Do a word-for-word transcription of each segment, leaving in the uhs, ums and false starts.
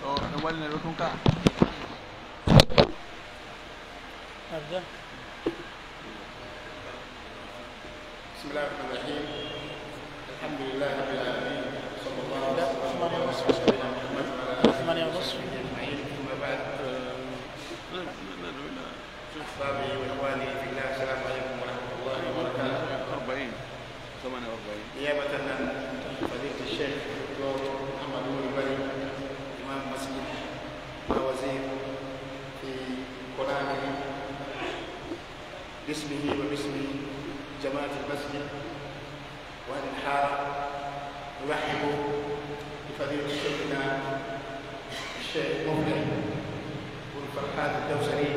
Ɗo, ɗo wallina ɗo tun ka. Arja. بسم الله الرحمن الرحيم. الحمد لله رب العالمين. صلى الله وسلم وبارك على سيدنا محمد وعلى آله وصحبه أجمعين. أما بعد. أحبابي وإخواني في الله، السلام عليكم ورحمة الله وبركاته. أربعين. ثمانية وأربعين. نيابة عن فضيلة الشيخ الدكتور محمد نور البري، إمام مسجد الوزير في كوناكري، باسمه وباسم جماعة المسجد، وأن حار نرحب بفضيلة شيخنا الشيخ مفلح بن فرحات الدوسري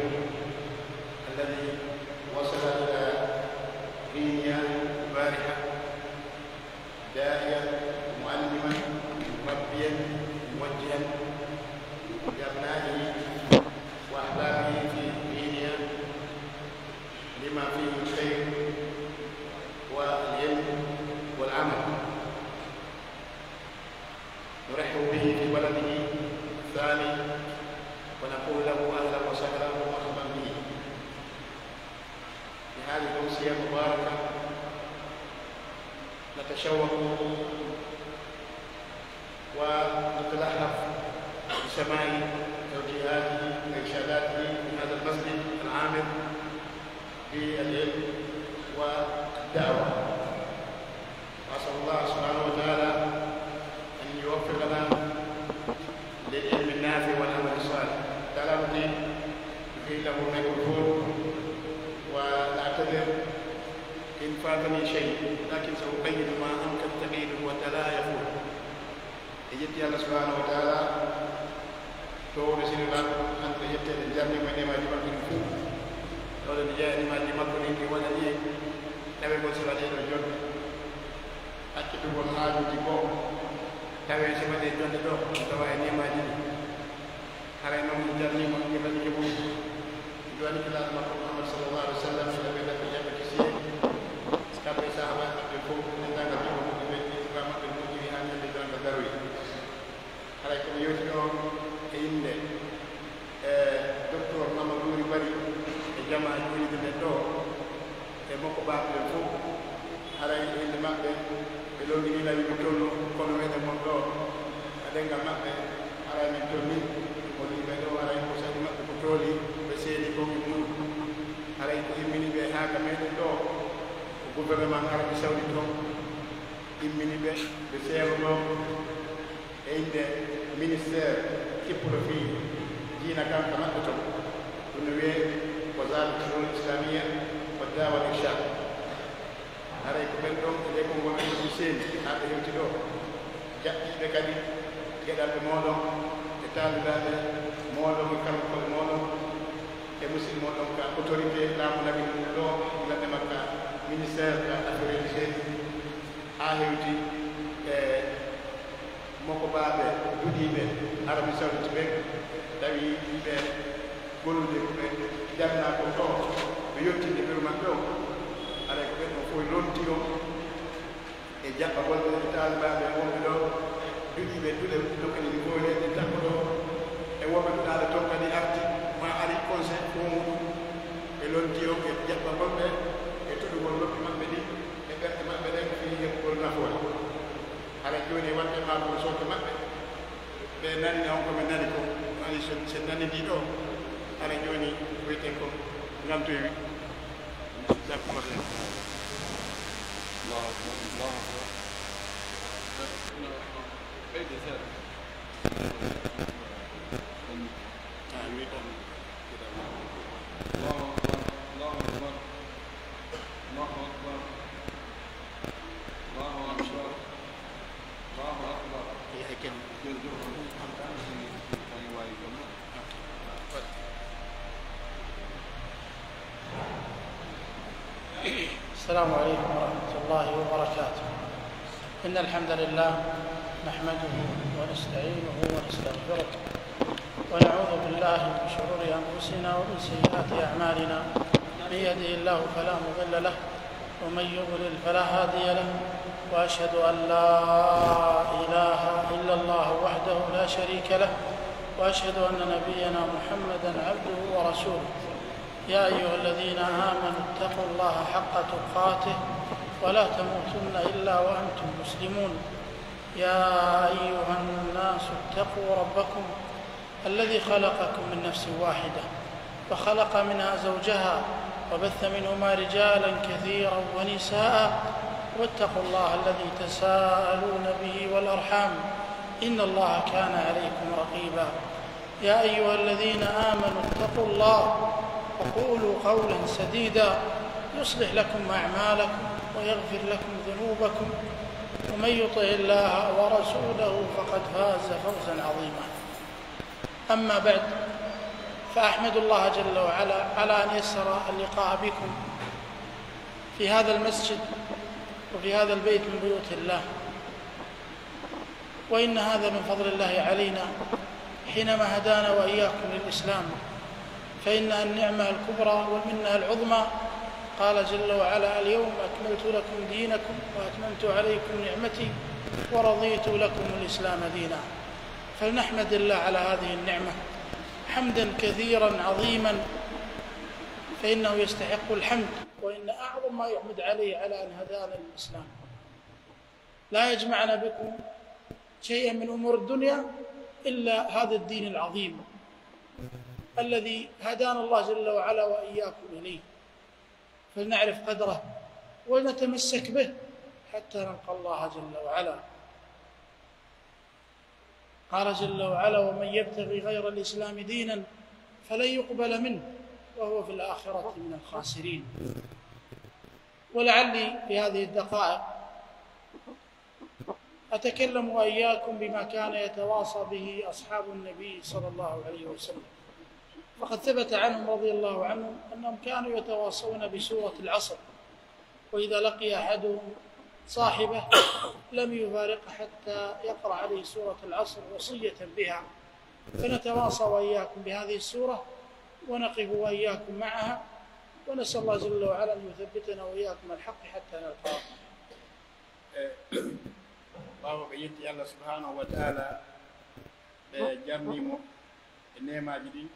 الذي وصل إلى غينيا البارحة داعيا معلما مربيا موجها لأبنائه وأحبابه في غينيا لما فيه الخير والعلم والعمل. نرحب به في بلده الثاني ونقول له أهلا وسهلا ومرحبا به في هذه الأمسية المباركة. نتشوق ونتلهف بسماع توجيهاته وإرشاداته في هذا المسجد العامر بالعلم والدعوة. وأسأل الله سبحانه وتعالى أن يوفقنا للعلم النافع والعمل الصالح. طلبت يحيي له الميكروفون ونعتذر إن فاتني شيء، لكن سأقيد ما أمكن تقييده حتى لا يفوت. E yetti Allah subhanahu wa ta'ala, towɗo sirri laamɗo, hannde yetteede jarni mo e neemaaji makko ɗin fof. Tawde no jeyaa e neemaaji makko ɗin ɗi waɗani en tawegol si waɗee ɗo jonde. Accitugol haajuuji goo, tawee si waɗee jonde ɗo, tawa e neemaaji ɗin. Haray non en jarnii mo, en ɓadike mo, en du'anike Nulaaɗo makko Muhammad sallallahu alaihi wa sallam, yo Allah ɓeydan ɓe jam e kisiyee. Kamɓe e sahaabaaɓe maɓɓe fof, denndaangal jikku maɓɓe ɓe, e sifa maɓɓe moƴƴiri haa ñande darngal daroyi. Haray ko mi yewti ɗo e innde, e, Docteur Mamadou Wuri Bari e jamaa juulirde nden ɗo, e mokobaaɓe ɓen fof. Haray e innde maɓɓe, ɓe longini lawii ɓe tolno, kono meɗen won ɗo, ka ɗenngal maɓɓe, haray min tolni, woni ɓe ɗo, haray ko saɗi maɓɓe ko tooli, ɓe seeni kon e muɗum. Haray ko immini ɓe haa ka meɗen ɗo, ko gouvernement Arabie Saoudite on immini ɓe, ɓe seero ɗo. E innde ministeer kippuɗo fii diina kan ka maɓɓe ton, ɗum no wi'ee Wazaaratu Shu'uunil Islaamiyya wa Da'wa wal Irshaad. Haray ko ɓen ɗon e ley konngol maɓɓe ɗum seeni haa ɓe hewti ɗoo, jaɓɓiiɓe kadi geɗalɓe mooɗon e taalibaaɓe mooɗon e kalkole mooɗon e musidɓe mooɗon ka autorité laamu lagine ɗum ɗoo, gila e makka ministeer ka affaire religieuse haa hewti e mokobaaɓe duɗiiɓe Arabie Saoudite ɓen, tawi ɓe gollude ko ɓe jannaa kon ɗoo, ɓe yottinde ɓeru maɓɓe on. Haray ko ɓen ɗon fof lonti on e jaɓɓagol ɓe e taalibaaɓe wonɓe ɗoo, duɗiiɓe duɗe dokkani ɗi fof e ɗin takko ɗoo, e wonɓe duɗaaɓe ton kadi arti, maa ari conseil fof muɗum, ɓe lonti on e jaɓɓagol ɓe e toɗugol noppi maɓɓe ɗin e ɓerɗe maɓɓe ɗen fii heɓugol nafoore. Hara jooni e waɗde maakol sooke maɓɓe, ɓe nani on ko ɓe nani kon, ani so, so nanidii ɗoo, hara jooni ko wi'eten kon ngantoyi. Jazakumullah khairan. Allahu akbar, Allahu akbar. Ɓeyde seeɗa. Amin. Allahu akbar, Allahu akbar. Allahu akbar. Allahu akbar. Allahu akbar. Jërëjëf. Maa ngi waawi kon. السلام عليكم ورحمة الله وبركاته. إن الحمد لله نحمده ونستعينه ونستغفره، ونعوذ بالله من شرور أنفسنا ومن سيئات أعمالنا. من يهده الله فلا مضل له، ومن يضلل فلا هادي له، وأشهد أن لا إله إلا الله وحده لا شريك له، وأشهد أن نبينا محمدا عبده ورسوله. يا أيها الذين آمنوا اتقوا الله حق تقاته ولا تموتن إلا وأنتم مسلمون. يا أيها الناس اتقوا ربكم الذي خلقكم من نفس واحدة وخلق منها زوجها وبث منهما رجالا كثيرا ونساء واتقوا الله الذي تساءلون به والأرحام إن الله كان عليكم رقيبا. يا أيها الذين آمنوا اتقوا الله وقولوا قولا سديدا يصلح لكم أعمالكم ويغفر لكم ذنوبكم ومن يطع الله ورسوله فقد فاز فوزا عظيما. أما بعد، فأحمد الله جل وعلا على أن يسر اللقاء بكم في هذا المسجد وفي هذا البيت من بيوت الله، وإن هذا من فضل الله علينا حينما هدانا وإياكم للإسلام، فإنها النعمة الكبرى والمنة العظمى. قال جل وعلا: اليوم أكملت لكم دينكم وأتممت عليكم نعمتي ورضيت لكم الإسلام دينا. فلنحمد الله على هذه النعمة حمدا كثيرا عظيما، فإنه يستحق الحمد، وإن أعظم ما يحمد عليه على أن هدانا للإسلام. لا يجمعنا بكم شيئا من أمور الدنيا إلا هذا الدين العظيم الذي هدانا الله جل وعلا وإياكم إليه، فلنعرف قدره ولنتمسك به حتى نلقى الله جل وعلا. قال جل وعلا: ومن يبتغ غير الإسلام دينا فلن يقبل منه وهو في الآخرة من الخاسرين. ولعلي في هذه الدقائق أتكلم وإياكم بما كان يتواصى به أصحاب النبي صلى الله عليه وسلم، فقد ثبت عنهم رضي الله عنهم أنهم كانوا يتواصون بسورة العصر، وإذا لقي أحدهم صاحبه لم يفارقه حتى يقرأ عليه سورة العصر وصية بها، فنتواصى وإياكم بهذه السورة ونقف وإياكم معها، ونسأل الله جل وعلا أن يثبتنا وإياكم على الحق حتى نلقاه. E, ɓaawo ɓe yetti Allah subhanahu wa ta'ala, ɓe jarni mo e neemaaji ɗin,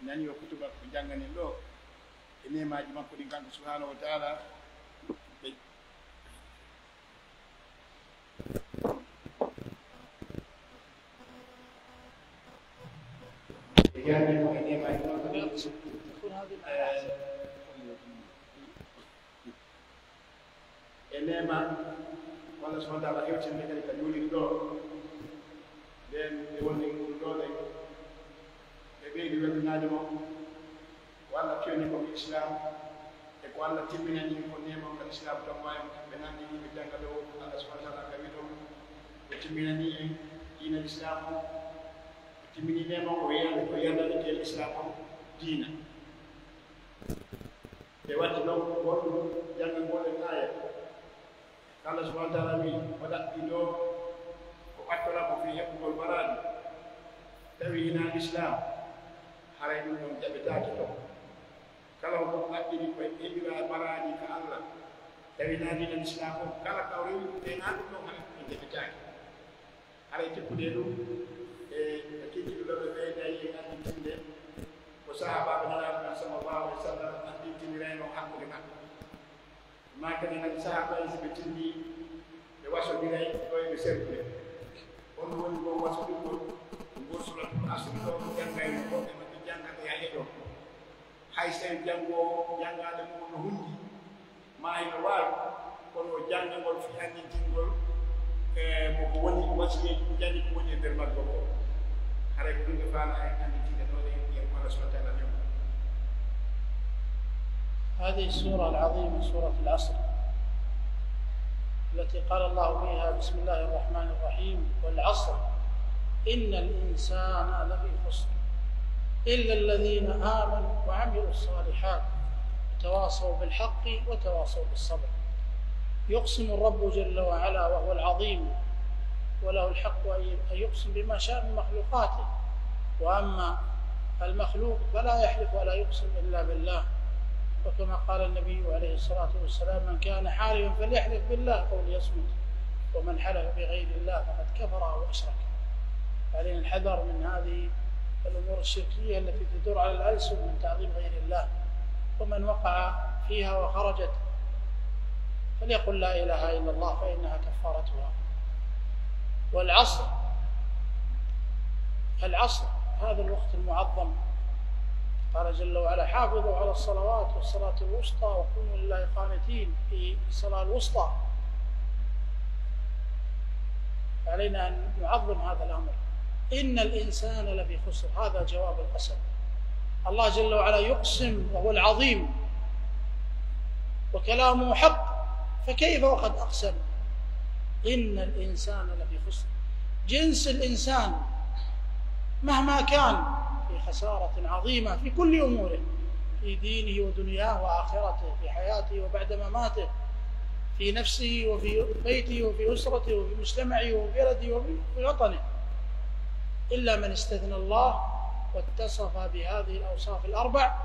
nani o kutuba ko jannganen ɗoo, e neemaaji makko ɗin kanko subhanahu wa ta'ala, ɓe ɓe jarni mo e neemaaji makko ɗin. E neema, ko Allah subhanahu wa ta'ala hewtini ɓe kadi ka juuliri ɗoo. Nden ɓe woni ɗum ɗoo ɗen, ɓe ɓeydi weldinaade mo. Ko Allah fiyani ko Islam, e ko Allah timminani ko neema ka Islam tan waawi ɓe nanndi ɓe jannga ɗoo. Allah subhanahu wa ta'ala ka wi'i ɗon, o timminani en diina Islam on, o timmini neema o yiyande ko yerdani ke Islam on diina. Ɓe watti non ko honɗum janngangol en aaya? Ko Allah subhanahu wa ta'ala wi'i, o ɗaɓɓi ɗoo ko ɓattora mo fii heɓugol baraaji, tawi hinaa Islam, haray ɗum ɗon jaɓetaake ton. Kala ko ɗaɓɓiri ko heɓira baraaji ka Allah, tawi hinaa diina Islam on, kala ka o rewi ɗum, ɓe hinaa ɗum ɗon, haray ɗum ɗon jaɓetaake. Haray tippude ɗum, e, e kiikiiɗe ɗoo ɓe ɓeyday e anndintinde ko sahaabaaɓe Nelaaɗo men sallallahu alaihi wasallam anndintinirayno hakkunde maɓɓe. Maa kadi hade sahaabaaɓe si ɓe tinndii, ɓe wasondiray ɗoo e ɓe serdude. Honɗum woni ngol wasondirgol? Ngol suuratul Asri ɗoo ko janngayno, ko ɓe maɓɓe janngata yaha e ɗoo. Hay so tawii janngoowo janngaade mum no hunndi, maa hino waawi, kono o janngangol fii anndintingol, e, mo ko woni wasiyeeji ɗi janni ko woni e nder maggol ko. Haray ko ɗum e faala en anndintinde ɗoo ɗen, e Allah subhanahu wa ta'ala neema. هذه السورة العظيمة، سورة العصر، التي قال الله فيها: بسم الله الرحمن الرحيم، والعصر، إن الإنسان لفي خسر، إلا الذين آمنوا وعملوا الصالحات وتواصوا بالحق وتواصوا بالصبر. يقسم الرب جل وعلا وهو العظيم، وله الحق أن يقسم بما شاء من مخلوقاته، وأما المخلوق فلا يحلف ولا يقسم إلا بالله، وكما قال النبي عليه الصلاة والسلام: من كان حالفا فليحلف بالله أو ليصمت، ومن حلف بغير الله فقد كفر أو أشرك. علينا الحذر من هذه الأمور الشركية التي تدور على الألسن من تعظيم غير الله، ومن وقع فيها وخرجت فليقل لا إله إلا الله فإنها كفارتها. والعصر، العصر هذا الوقت المعظم، قال جل وعلا: "حافظوا على الصلوات والصلاة الوسطى وقوموا لله قانتين"، في الصلاة الوسطى. علينا أن نعظم هذا الأمر. "إن الإنسان لفي خسر"، هذا جواب القسم. الله جل وعلا يقسم وهو العظيم وكلامه حق، فكيف وقد أقسم؟ "إن الإنسان لفي خسر". جنس الإنسان مهما كان في خسارة عظيمة في كل أموره، في دينه ودنياه وآخرته، في حياته وبعد مماته، في نفسه وفي بيته وفي أسرته وفي مجتمعه وفي بلده وفي وطنه، إلا من استثنى الله واتصف بهذه الأوصاف الأربع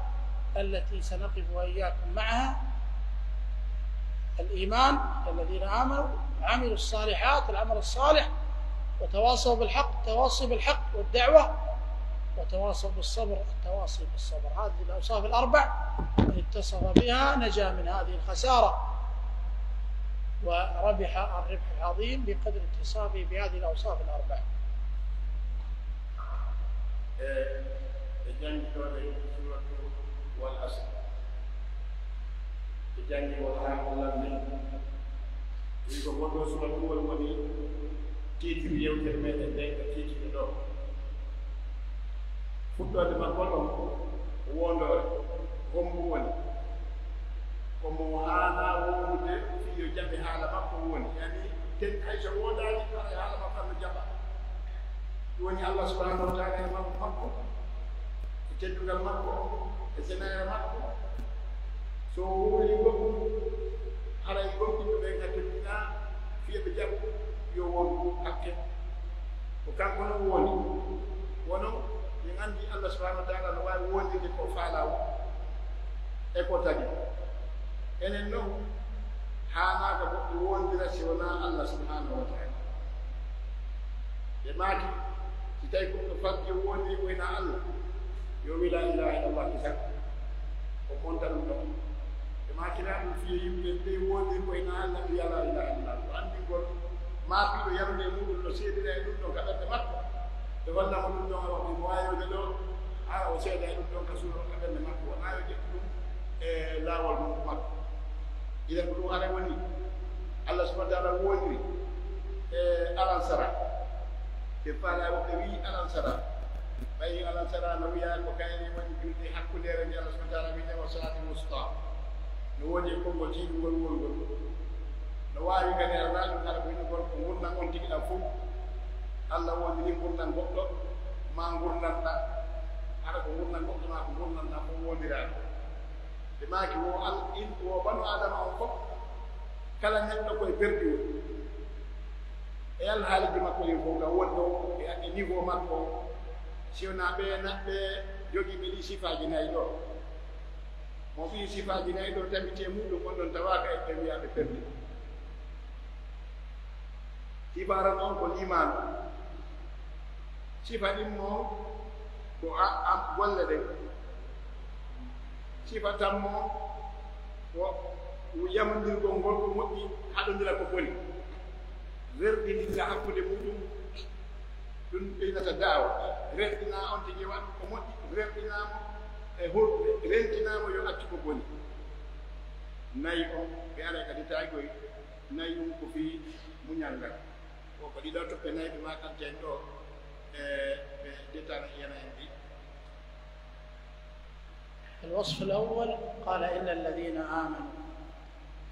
التي سنقف وإياكم معها: الإيمان، الذين آمنوا وعملوا الصالحات، العمل الصالح، وتواصوا بالحق، التواصي بالحق والدعوة، وتواصوا بالصبر، التواصي بالصبر. هذه الأوصاف الأربع من اتصف بها نجا من هذه الخسارة وربح الربح العظيم بقدر اتصافه بهذه الأوصاف الأربع. E, e janngitooɗe suuratu Wal Asr. E janngingol haa ko lamndi. Wi ko ngol ɗoo suura ɗungol woni tiitiri yewtere meɗen nden, ka tiitiri ɗoo. Fuɗɗoode maggol on ko woondoore, hombo woni? Ko mo haanaa wondude fii yo jaɓe haala makko woni, yani, ten hay so woodaali, haray haala makko no jaɓa. Ɗum woni Allah subhanahu wa ta'ala e mawnu makko, e teddungal makko, e senayre makko. So o wowlii goɗɗum, haray gomɗinɓe ɓen ka teddinaa fii yo ɓe jaɓu yo wonu hakke. Ko kanko non woni. Wono, en anndi Allah subhanahu wa ta'ala no waawi wondirde ko faalaa woo e ko tagi. Enen non, haanaaka goɗɗo wondira si wonaa Allah subhanahu wa ta'ala. Ɓe maaki, si tawi goɗɗo farji o wondiri ko hinaa Allah, yo wi laa ilaaha illallah kisan, o monta ɗum ɗon. Ɓe maakira ɗum fii yimɓe ɓe wondiri ko hinaa Allah, ɓe wi'a laa ilaaha illallah. Ko anndingol maapiiɗo yarude e muuɗum no seedira e ɗum ɗon ka ɓernde makko. Ɓe holla mo ɗum ɗon, awa mo waawi wonde ɗo, hara o seeda e ɗum ɗon ka suuno ka ɓernde makko. Wonaa yo ƴettu ɗum e laawol mum makko. Idan ko ɗum haray woni Allah subhanahu wa ta'ala wondiri e alansara. Ɓe faalaa woɓɓe wi'i alansara. Ɓay alansara no wi'a ko kayre woni julde hakkundeere nde Allah subhanahu wa ta'ala wi'ete wa salaatul wusta. No woodi e konngol tiiɗungol wongol. No waawi kadi alaa ɗum hara ko wi'ugol ko ngurndan on tigi ɗan fow. Allah wondiri ngurndan goɗɗo, maa ngurndan ɗan. Hara ko ngurndan goɗɗo, maa ko ngurndan ɗan fow wondiraa ɗum. Ɓe maaki wo al-, in-, wo banu Aadama on fow, kala neɗɗo ko e perdi woni. E alhaaliiji makko ɗin fow, ka woni ɗo, e, e niveau makko, si wonaa ɓe na-, ɓe jogiiɓe ɗii sifaaji nayi ɗoo. Mo ɓii sifaaji nayi ɗoo tamiti e muuɗum, on ɗon tawaaka e ɓe wi'aa ɓe perdi. Sifa aran on ko liimaanu. Sifa ɗimmo on ko a, a, golle ɗen. Sifa tammo on ko yamondirgol ngol ko moƴƴi, haɗondira ko boni. Rerɗindira hakkunde muuɗum, ɗum ɓeynata daawa. Rerɗinaa on tigi waɗ ko moƴƴi, rerɗinaa mo e hor-, rentinaa mo yo accu ko boni. Nayi on, ɓe aray ka détail koy. Nayi ɗum ko fii muñal ngal. Ko, ko ɗiɗo toɓɓe nayi ɓe maakanten ɗo, e, ɓe détail yana en ɗi. الوصف الأول قال: إن الذين آمنوا،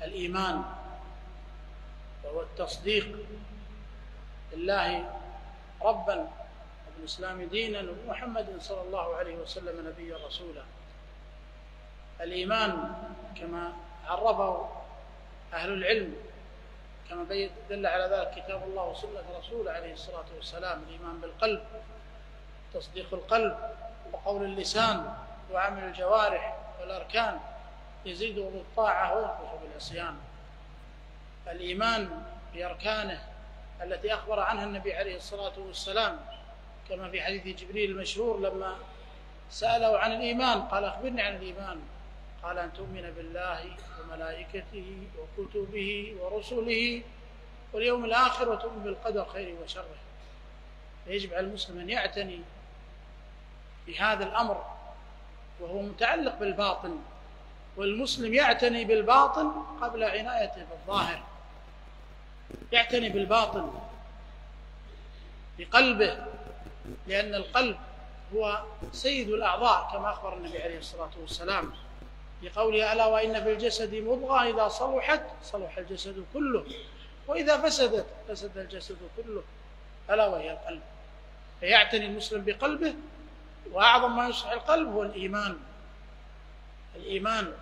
الإيمان وهو التصديق بالله ربا وبالإسلام دينا وبمحمد صلى الله عليه وسلم نبيا رسولا. الإيمان كما عرفه أهل العلم، كما بي-، دل على ذلك كتاب الله وسنة رسوله عليه الصلاة والسلام، الإيمان بالقلب، تصديق القلب، وقول اللسان، وعمل الجوارح، والأركان، يزيد بالطاعة وينقص بالعصيان. الإيمان بأركانه التي أخبر عنها النبي عليه الصلاة والسلام، كما في حديث جبريل المشهور لما سأله عن الإيمان، قال: "أخبرني عن الإيمان." قال: "أن تؤمن بالله وملائكته وكتبه ورسله واليوم الآخر وتؤمن بالقدر خيره وشره." فيجب على المسلم أن يعتني بهذا الأمر، وهو متعلق بالباطن، والمسلم يعتني بالباطن قبل عنايته بالظاهر، يعتني بالباطن بقلبه، لأن القلب هو سيد الأعضاء، كما أخبر النبي عليه الصلاة والسلام بقوله: "ألا وإن في الجسد مضغة إذا صلحت صلح الجسد كله، وإذا فسدت فسد الجسد كله، ألا وهي القلب." فيعتني المسلم بقلبه، وأعظم ما يصلح القلب هو الإيمان. الإيمان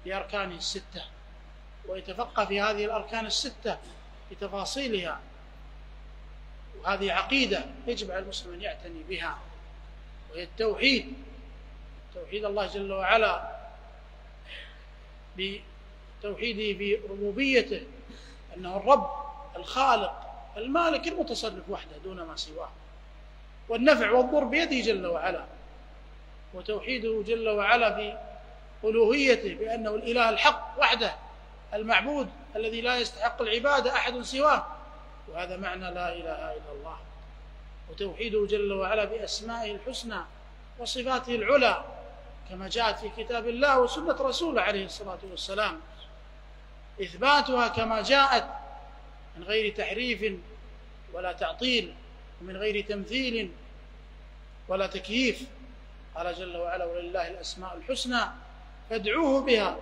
بأركانه الستة، ويتفقه في هذه الأركان الستة بتفاصيلها، وهذه عقيدة يجب على المسلم أن يعتني بها، وهي التوحيد، توحيد الله جل وعلا بتوحيده في ربوبيته، أنه الرب الخالق المالك المتصرف وحده دون ما سواه، والنفع والضر بيده جل وعلا، وتوحيده جل وعلا في ألوهيته بأنه الإله الحق وحده المعبود الذي لا يستحق العبادة أحد سواه، وهذا معنى لا إله إلا الله، وتوحيده جل وعلا بأسمائه الحسنى وصفاته العلى كما جاءت في كتاب الله وسنة رسوله عليه الصلاة والسلام، إثباتها كما جاءت من غير تحريف ولا تعطيل ومن غير تمثيل ولا تكييف. قال جل وعلا: "ولله الأسماء الحسنى فادعوه بها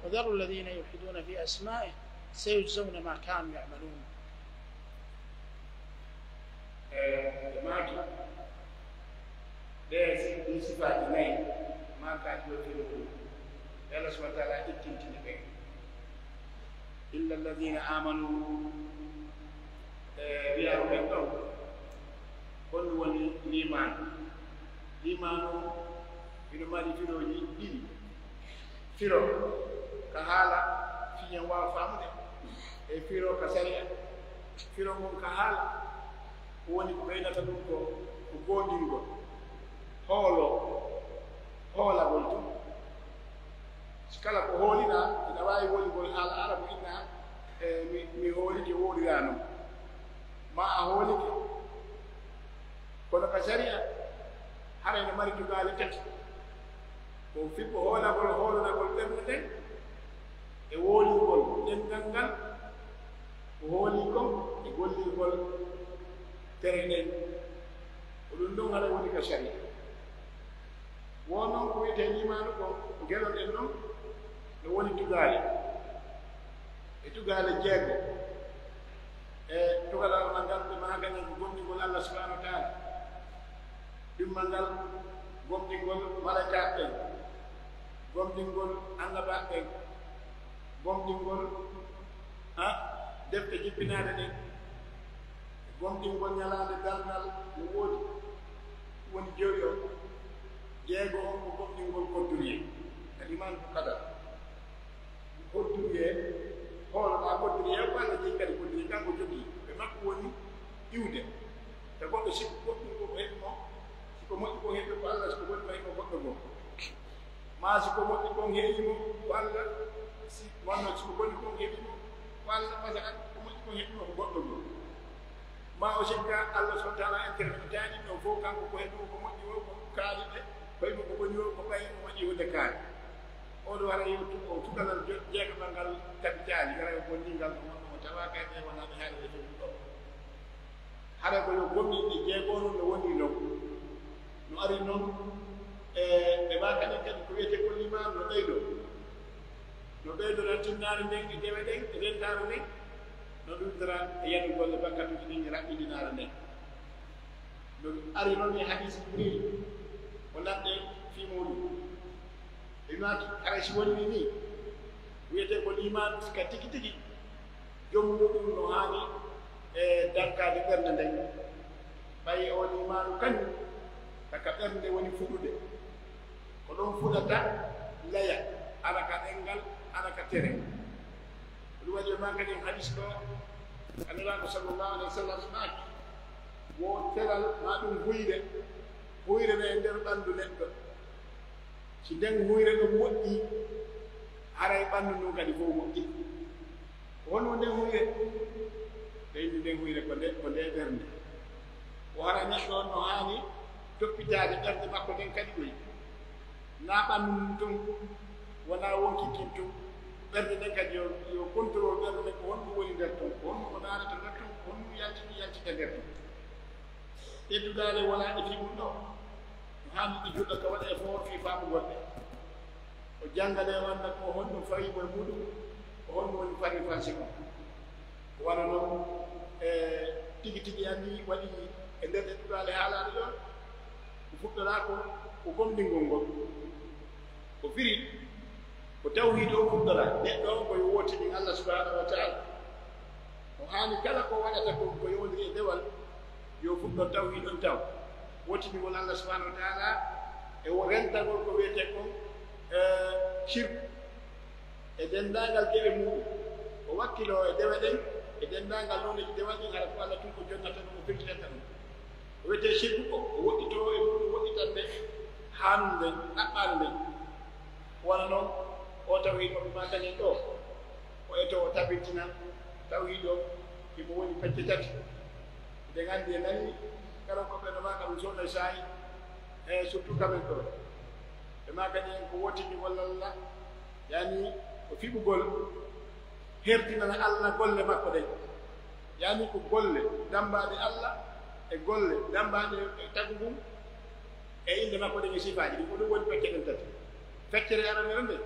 وذروا الذين يلحدون في أسمائه سيجزون ما كانوا يعملون." Eh, e maaki, ɗee si-, ɗii sifaaji nayi, maakaaji ɗoo fewndo, Allah subhanahu wa ta'ala ittintini ɓen. "Illa alladhina amanu", e wi'aaru ɓen ɗon, honɗun woni liimaanu? Liimaanu hino mari firooji ɗiɗi. Firo ka haala fii en waawa faamude, e firo ka sariya. Firo ngon ka haala, ko woni ko ɓeydata ɗun ko, ko goonɗingol. Hoolo, hoolagol tun. Si kala ko hooliɗaa, hiɗa waawi wonugol haala Arabu inna, e, mi, mi hoolike, wooɗiraa non. Maa a hoolike. Kono ka sariya, hara ene mari tugaale tati. Ko fii ko hoolagol, hoolagol ɓernde nden, e wooɗingol ɗemngal ngal, ko hoolii kon, e gollirgol tere ɗen. Ko ɗun ɗon hara woni ka sariya. Woo non ko wi'etee liimaanu kon, ko gelɗen non, no woni tugaale. E tugaale jeego. E tugalal ngal ɓe maagani ko gomɗingol Allah subhanahu wa ta'ala. Ɗimmal ngal gomɗingol malaykaaɓe ɓen, gomɗingol annabaaɓe ɓen, gomɗingol, a, defte jippinaaɗe ɗen, gomɗingol ñalaande darngal no woodi, woni jowi on. Jeego on ko gomɗingol kodduriyee, al iman bil qadar. Kodduriyee, hooloɗaa kodduriyee, ko Allah jeyi kadi kodduriyee, kanko jogii, ɓe makko woni iwde. Te goɗɗo si ko goɗɗum ko ko heɓi mo, si ko moƴƴi ko heɓi ko Allah, si ko boni ko heɓi ko goɗɗo goo. Maa si ko moƴƴi kon heɓi mo, ko Allah, si wonno si ko boni kon heɓi mo, ko Allah, masalan, ko moƴƴi kon heɓi mo ko goɗɗo goo. Maa o sikka Allah subhanahu wa ta'ala interpretaani ɗum fof, kanko ko heɓi mo ko moƴƴi o, ko kaali ɓe, ko heɓi mo ko boni o, ko ɓayi o waɗi huunde kaali. Oo ɗoo hara yo tu-, o tugalal jo-, jeegaɓal ngal tabitaali, hara yo bonningal ɗum wonno mo tawaaka e ɓe wonaaɓe haala e joomum ɗoo. Hara ko yo gomɗinɗe jeegoo non no woniri non. No ari non, e, ɓe maakani kadi ko wiyetee ko liimaanu no ɓeydoo. No ɓeydora tinnaare nden e dewe ɗen e rentaare nden. No ɗuɗɗora e yaɗugol e bakkatuuji ɗin e raɓɓindinaare nden. No ari non e hadiisi Jibriil, ko lanɗe fii muuɗum. Ɓe maaki, haray si woniri nii, wiyetee ko liimaanu ka tigi tigi, joom muuɗum no haani e dankaade ɓernde nden. Ɓay oo liimaanu kañum, ka ka ɓernde woni fuɗude. Ko ɗon fuɗata, laya, ara ka ɗemngal, ara ka tere. Ko ɗum waɗi ɓe maaki kadi hadiis ɗoo, Nelaaɗo sallallahu alayhi wa sallam maaki, Wo telal maa ɗum huyre, huyre no e nder ɓanndu neɗɗo. Si nden huyre ɗon moƴƴii, haray ɓanndu ndun kadi fow moƴƴii. Ko honɗun nden huyre? Ɓe inni nden huyre ko nde, ko nde ɓernde. Ko hara neɗɗo on no haani toppitaade ɓernde makko nden kadi ɗoy. Naa ɓanndu ndun ton, wonaa wonki kin ton. Ɓernde nden kadi yo, yo contrôle ɓernde nden, ko honɗun woni nder ton, ko honɗun o daarata nder ton, ko honɗun yaltini, yaltita nder ton. Teddudaale wonaa e fii mun ɗoo. No haani ɗi juɗɗo ka waɗa effort fii faamugol ɗe. O jannganee o annda ko honɗun fawii mo e muuɗum, ko honɗun woni farri farsi kon. Ko wano non, e, tigi tigi anndi waɗi e nder teddudaale haalaaɗe ɗon, ko fuɗɗoraa ko, ko gomɗingol ngol. Ko firi, ko tawhiid on fuɗɗoraa. Neɗɗo on ko yo wootinin Allah subhanahu wa ta'ala. O haani kala ko waɗata ko, ko yowondiri e dewal, yo fuɗɗor tawhiid on taw. Wootiningol Allah subhanahu wa ta'ala e wo rentagol ko wi'etee kon, e, shirku. E denndaangal geɓe muuɗum, o wakkiloo e dewe ɗen, e denndaangal nooneeji dewal ɗin, hara ko Allah tun ko jonnata ɗum, o firtinanta ɗum. Ko wi'etee shirku ko, o woɗɗitoo e muuɗum woɗɗitande haanunde, ɗaɓɓaande nden. Wano non, oo tawhiid mo ɓe maakani en ɗoo, o etoo o tabintina tawhiid on, himo woni pecce tati. Eɗen anndi e nani, kalan ko ɓe no maaka ɗum soono e saa'i, e surtout kamen ɗoo. Ɓe maakani en ko wootiningol Allah, yani ko fiɓugol, hertinana Allah golle makko ɗen. Yani ko golle dammbaaɗe Allah e golle dammbaaɗe e tagu ngun e innde makko ɗen e sifaaji ɗin. Ko ɗum woni feccere tati. Feccere aranere nde,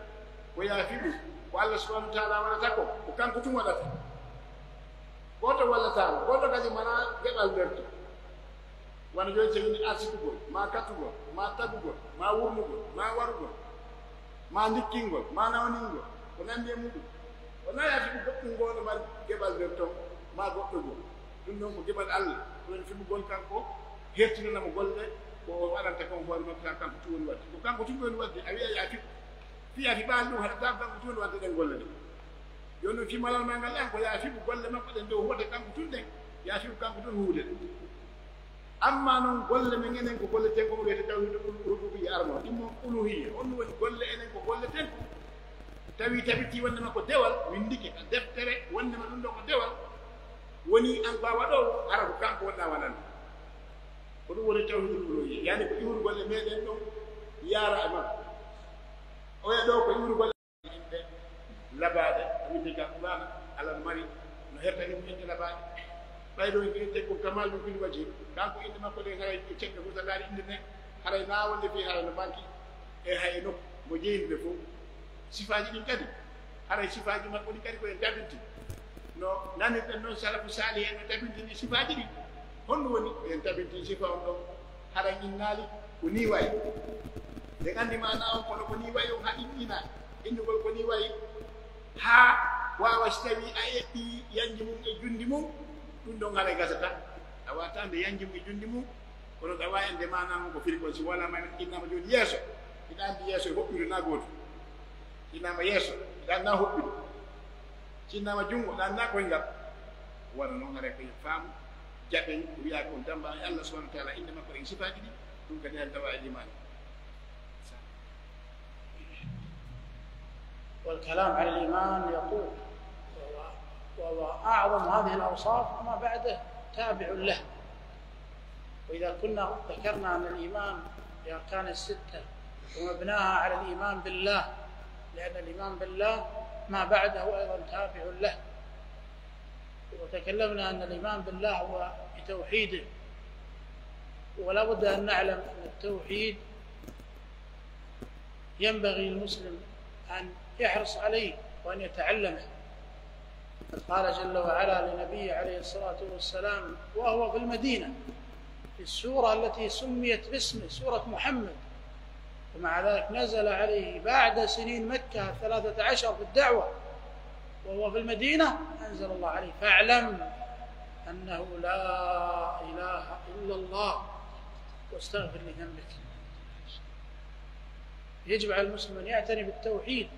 ko yaa fiɓu, ko Allah subhanahu wa ta'ala waɗata ko, ko kanko tun waɗata. Gooto wallataama, gooto kadi manaa geɓal nder ton. Wano jooni, si woni arsikugol, maa katugol, maa tagugol, maa wurnugol, maa warugol, maa ndikkingol, maa nawningol, ko nanndi e muuɗum. Wonaa yaa fiɓu goɗɗum gooto mari geɓal nder ton, maa goɗɗo goo. Ɗum ɗon ko geɓal Allah. Ko woni fiɓugol kanko, hertinana mo golle ko o waɗanta kon hoore makko, tan kanko tun woni waɗde. Ko kanko tun woni waɗde, a wi'a yaa fiɓu. Fii a fiɓaali ɗum, haɗataa ko kanko tun woni waɗde ɗen golle ɗen. Jooni non, fii malal maa ngal an, ko yaa fiɓu golle makko ɗen ɗe o huwata kanko tun ɗen, yaa fiɓu kanko tun huwude ɗe. Ammaa non golle men enen ko golleten kon, wi'etee tawhiidul rububiyya arano, ɗin mon uluhiyya. Honɗum woni golle enen ko golleten kon? Tawi tabitii wonndema ko dewal, winndike ka deftere wonndema ɗum ɗoo ko dewal, wonii an ko a waɗoowo, hara ko kanko wonɗaa waɗande. Ko ɗum woni tawhiidul uluhiyya, yani ko iwrugol e meɗen ɗon yaara e makko. Oya ɗoo ko iwrugol e yimɓe labaaɗe, ko wi'etee ka Qur'aana, Alla no mari, no hertani mo yimɓe labaaɗe. Ɓay ɗoo ko wi'etee ko Kamaalun fil wajhi, kanko innde makko ɗen haray ko ceɗɗo fof, so a ndaari innde nden, haray naa wonde fii haray no manki, e hay e nokku mo jeyndude fof. Sifaaji ɗin kadi, haray sifaaji makko ɗin kadi ko en tabintin. No nanirɗen non salafu saalih en no tabintini sifaaji ɗin. Honɗum woni? Ko en tabintin sifa on ɗon, haray innaali ko nii wayi. Ɗen anndi maanaa on, kono ko nii wayi on haɗi inna, innugol ko nii wayi, haa waawa si tawii a eɓɓii yanji mun e junndi mun, ɗum ɗon haray gasataa. A waawataa nde yanji mun e junndi mun, kono ɗawa en nde maanaa mun ko firi kon. Si wala ma innaama jooni yeeso, hiɗa anndi yeeso e hoɓɓude na gootu. Innaama yeeso, hiɗa anndi na hoɓɓude. Si innaama junngo, hiɗa anndi na koyngal. Wano non haray ko en faamu, jaɓen ko wi'aa kon damba e Allah subhanahu wa ta'ala, innde makko e sifaaji ɗin, ɗum kadi en tawa e liimaani. والكلام عن الإيمان يطول، وهو، وهو أعظم هذه الأوصاف، وما بعده تابع له. وإذا كنا ذكرنا أن الإيمان بأركانه الستة ومبناها على الإيمان بالله، لأن الإيمان بالله ما بعده أيضًا تابع له. وتكلمنا أن الإيمان بالله هو بتوحيده، ولا بد أن نعلم أن التوحيد ينبغي للمسلم أن يحرص عليه وأن يتعلمه. قد قال جل وعلا لنبيه عليه الصلاة والسلام وهو في المدينة، في السورة التي سميت باسمه، سورة محمد، ومع ذلك نزل عليه بعد سنين مكة الثلاثة عشر في الدعوة، وهو في المدينة أنزل الله عليه: فاعلم أنه لا إله إلا الله واستغفر لذنبك. يجب على المسلم أن يعتني بالتوحيد،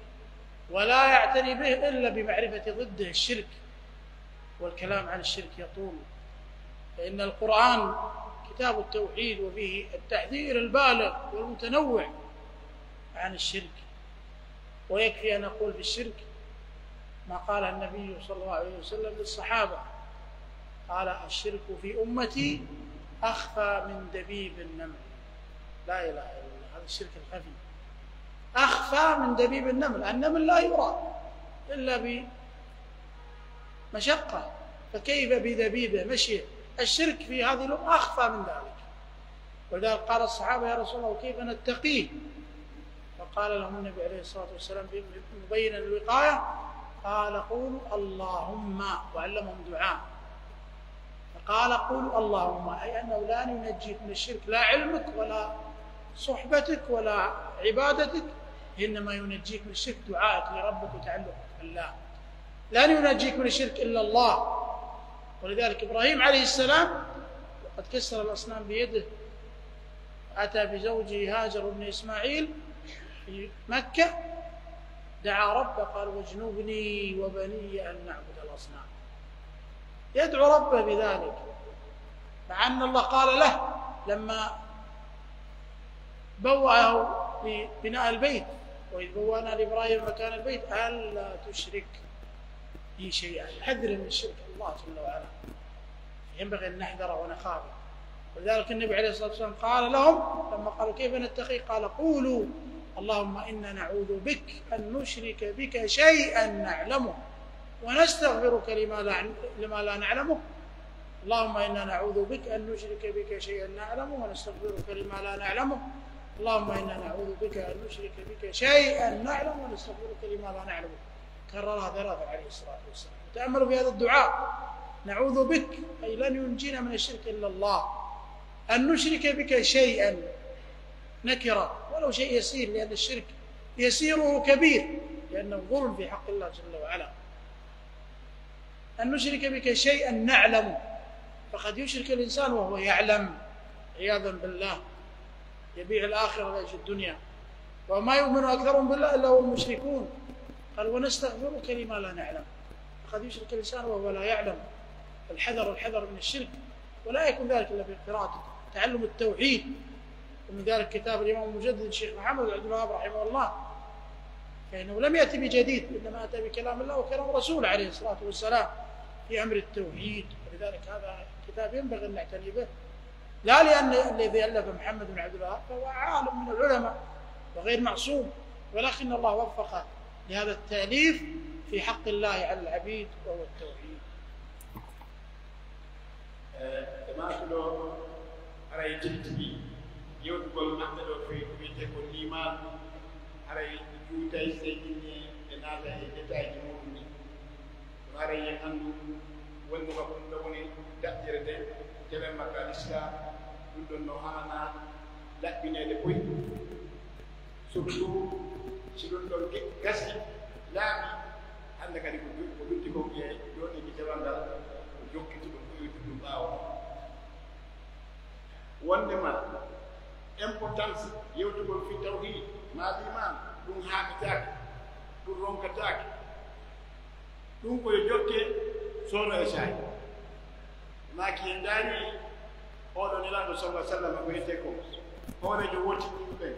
ولا يعتني به إلا بمعرفة ضده الشرك، والكلام عن الشرك يطول. فإن القرآن كتاب التوحيد وفيه التحذير البالغ والمتنوع عن الشرك. ويكفي أن أقول في الشرك ما قال النبي صلى الله عليه وسلم للصحابة، قال: "الشرك في أمتي أخفى من دبيب النمل". لا إله إلا الله، هذا الشرك الخفي. أخفى من دبيب النمل. النمل لا يرى إلا بمشقة، فكيف بدبيبه مشي؟ الشرك في هذه الأمة أخفى من ذلك. ولذلك قال الصحابة: "يا رسول الله، وكيف نتقيه؟" فقال لهم النبي عليه الصلاة والسلام مبينا الوقاية، قال: "قولوا اللهم"، وعلمهم دعاء. فقال: "قولوا اللهم"، أي أنه لا ينجيك من الشرك لا علمك ولا صحبتك ولا عبادتك، إنما ينجيك من الشرك دعائك لربك وتعلقك بالله. لن ينجيك من الشرك إلا الله. ولذلك إبراهيم عليه السلام وقد كسر الأصنام بيده، أتى بزوجه هاجر بن إسماعيل في مكة، دعا ربه قال: "واجنبني وبني أن نعبد الأصنام". يدعو ربه بذلك، مع أن الله قال له لما بوأه ببناء البيت: "وإذ بوأنا لإبراهيم مكان البيت ألا تشرك بي شيئا". حذر من الشرك الله جل وعلا، ينبغي أن نحذره ونخافه. ولذلك النبي عليه الصلاة والسلام قال لهم لما قالوا: "كيف نتقي؟" قال: "قولوا اللهم إنا نعوذ بك أن نشرك بك شيئا نعلمه ونستغفرك لما لا، لما لا نعلمه. اللهم إنا نعوذ بك أن نشرك بك شيئا نعلمه ونستغفرك لما لا نعلمه. اللهم إنا نعوذ بك أن نشرك بك شيئا نعلمه ونستغفرك لما لا نعلمه". كررها ثلاثا عليه الصلاة والسلام. تأملوا في هذا الدعاء: "نعوذ بك"، أي لن ينجينا من الشرك إلا الله. "أن نشرك بك شيئا"، نكرة، ولو شيء يسير، لأن الشرك يسيره كبير، لأنه ظلم في حق الله جل وعلا. "أن نشرك بك شيئا نعلم"، فقد يشرك الإنسان وهو يعلم، عياذا بالله، يبيع الآخرة لأجل الدنيا، "وما يؤمن أكثرهم بالله إلا وهم مشركون". قال: "ونستغفرك لما لا نعلم". فقد يشرك الإنسان وهو لا يعلم. الحذر، الحذر من الشرك. ولا يكون ذلك إلا بقراءة، تعلم التوحيد. ومن ذلك كتاب الإمام المجدد الشيخ محمد بن عبد الوهاب رحمه الله، فإنه لم يأت بجديد، إنما أتى بكلام الله وكلام رسوله عليه الصلاة والسلام في أمر التوحيد. ولذلك هذا كتاب ينبغي أن نعتني به، لا لأن الذي ألف محمد بن عبد الوهاب، فهو عالم من العلماء وغير معصوم، ولكن الله وفقه لهذا التأليف في حق الله على العبيد، وهو التوحيد. Eh, e maaki ɗo, haray tigi tigi yewtugol maɓɓe ɗo fii ko wi'etee ko liimaanu, haray juutay, sey jinne e naata e detayji muuɗum ɗin. Kono haray en anndu wonde ko ɗum ɗo woni daɗɗirde jawee makka al-Islaam, ɗum ɗon no haanaa laɓɓineede buy. Surtout si ɗum ɗon ge-, gasi, laaɓi, hannde kadi ko du-, ko lutti kon e jooɗiiki dewal ngal, ko jokkiti ɗum, ko iwti ɗum ɓaawo. Wonndema importance yewtugol fii tawhiid, maa liimaan, ɗum haaɓetaake, ɗum ronkataake. Ɗum ko yo jokke soono e saa'i. Maaki en ndaari oɗo Nelaaɗo sallallahu alaihi wasallam ko wi'etee ko hooreejo wootinɓe ɓen.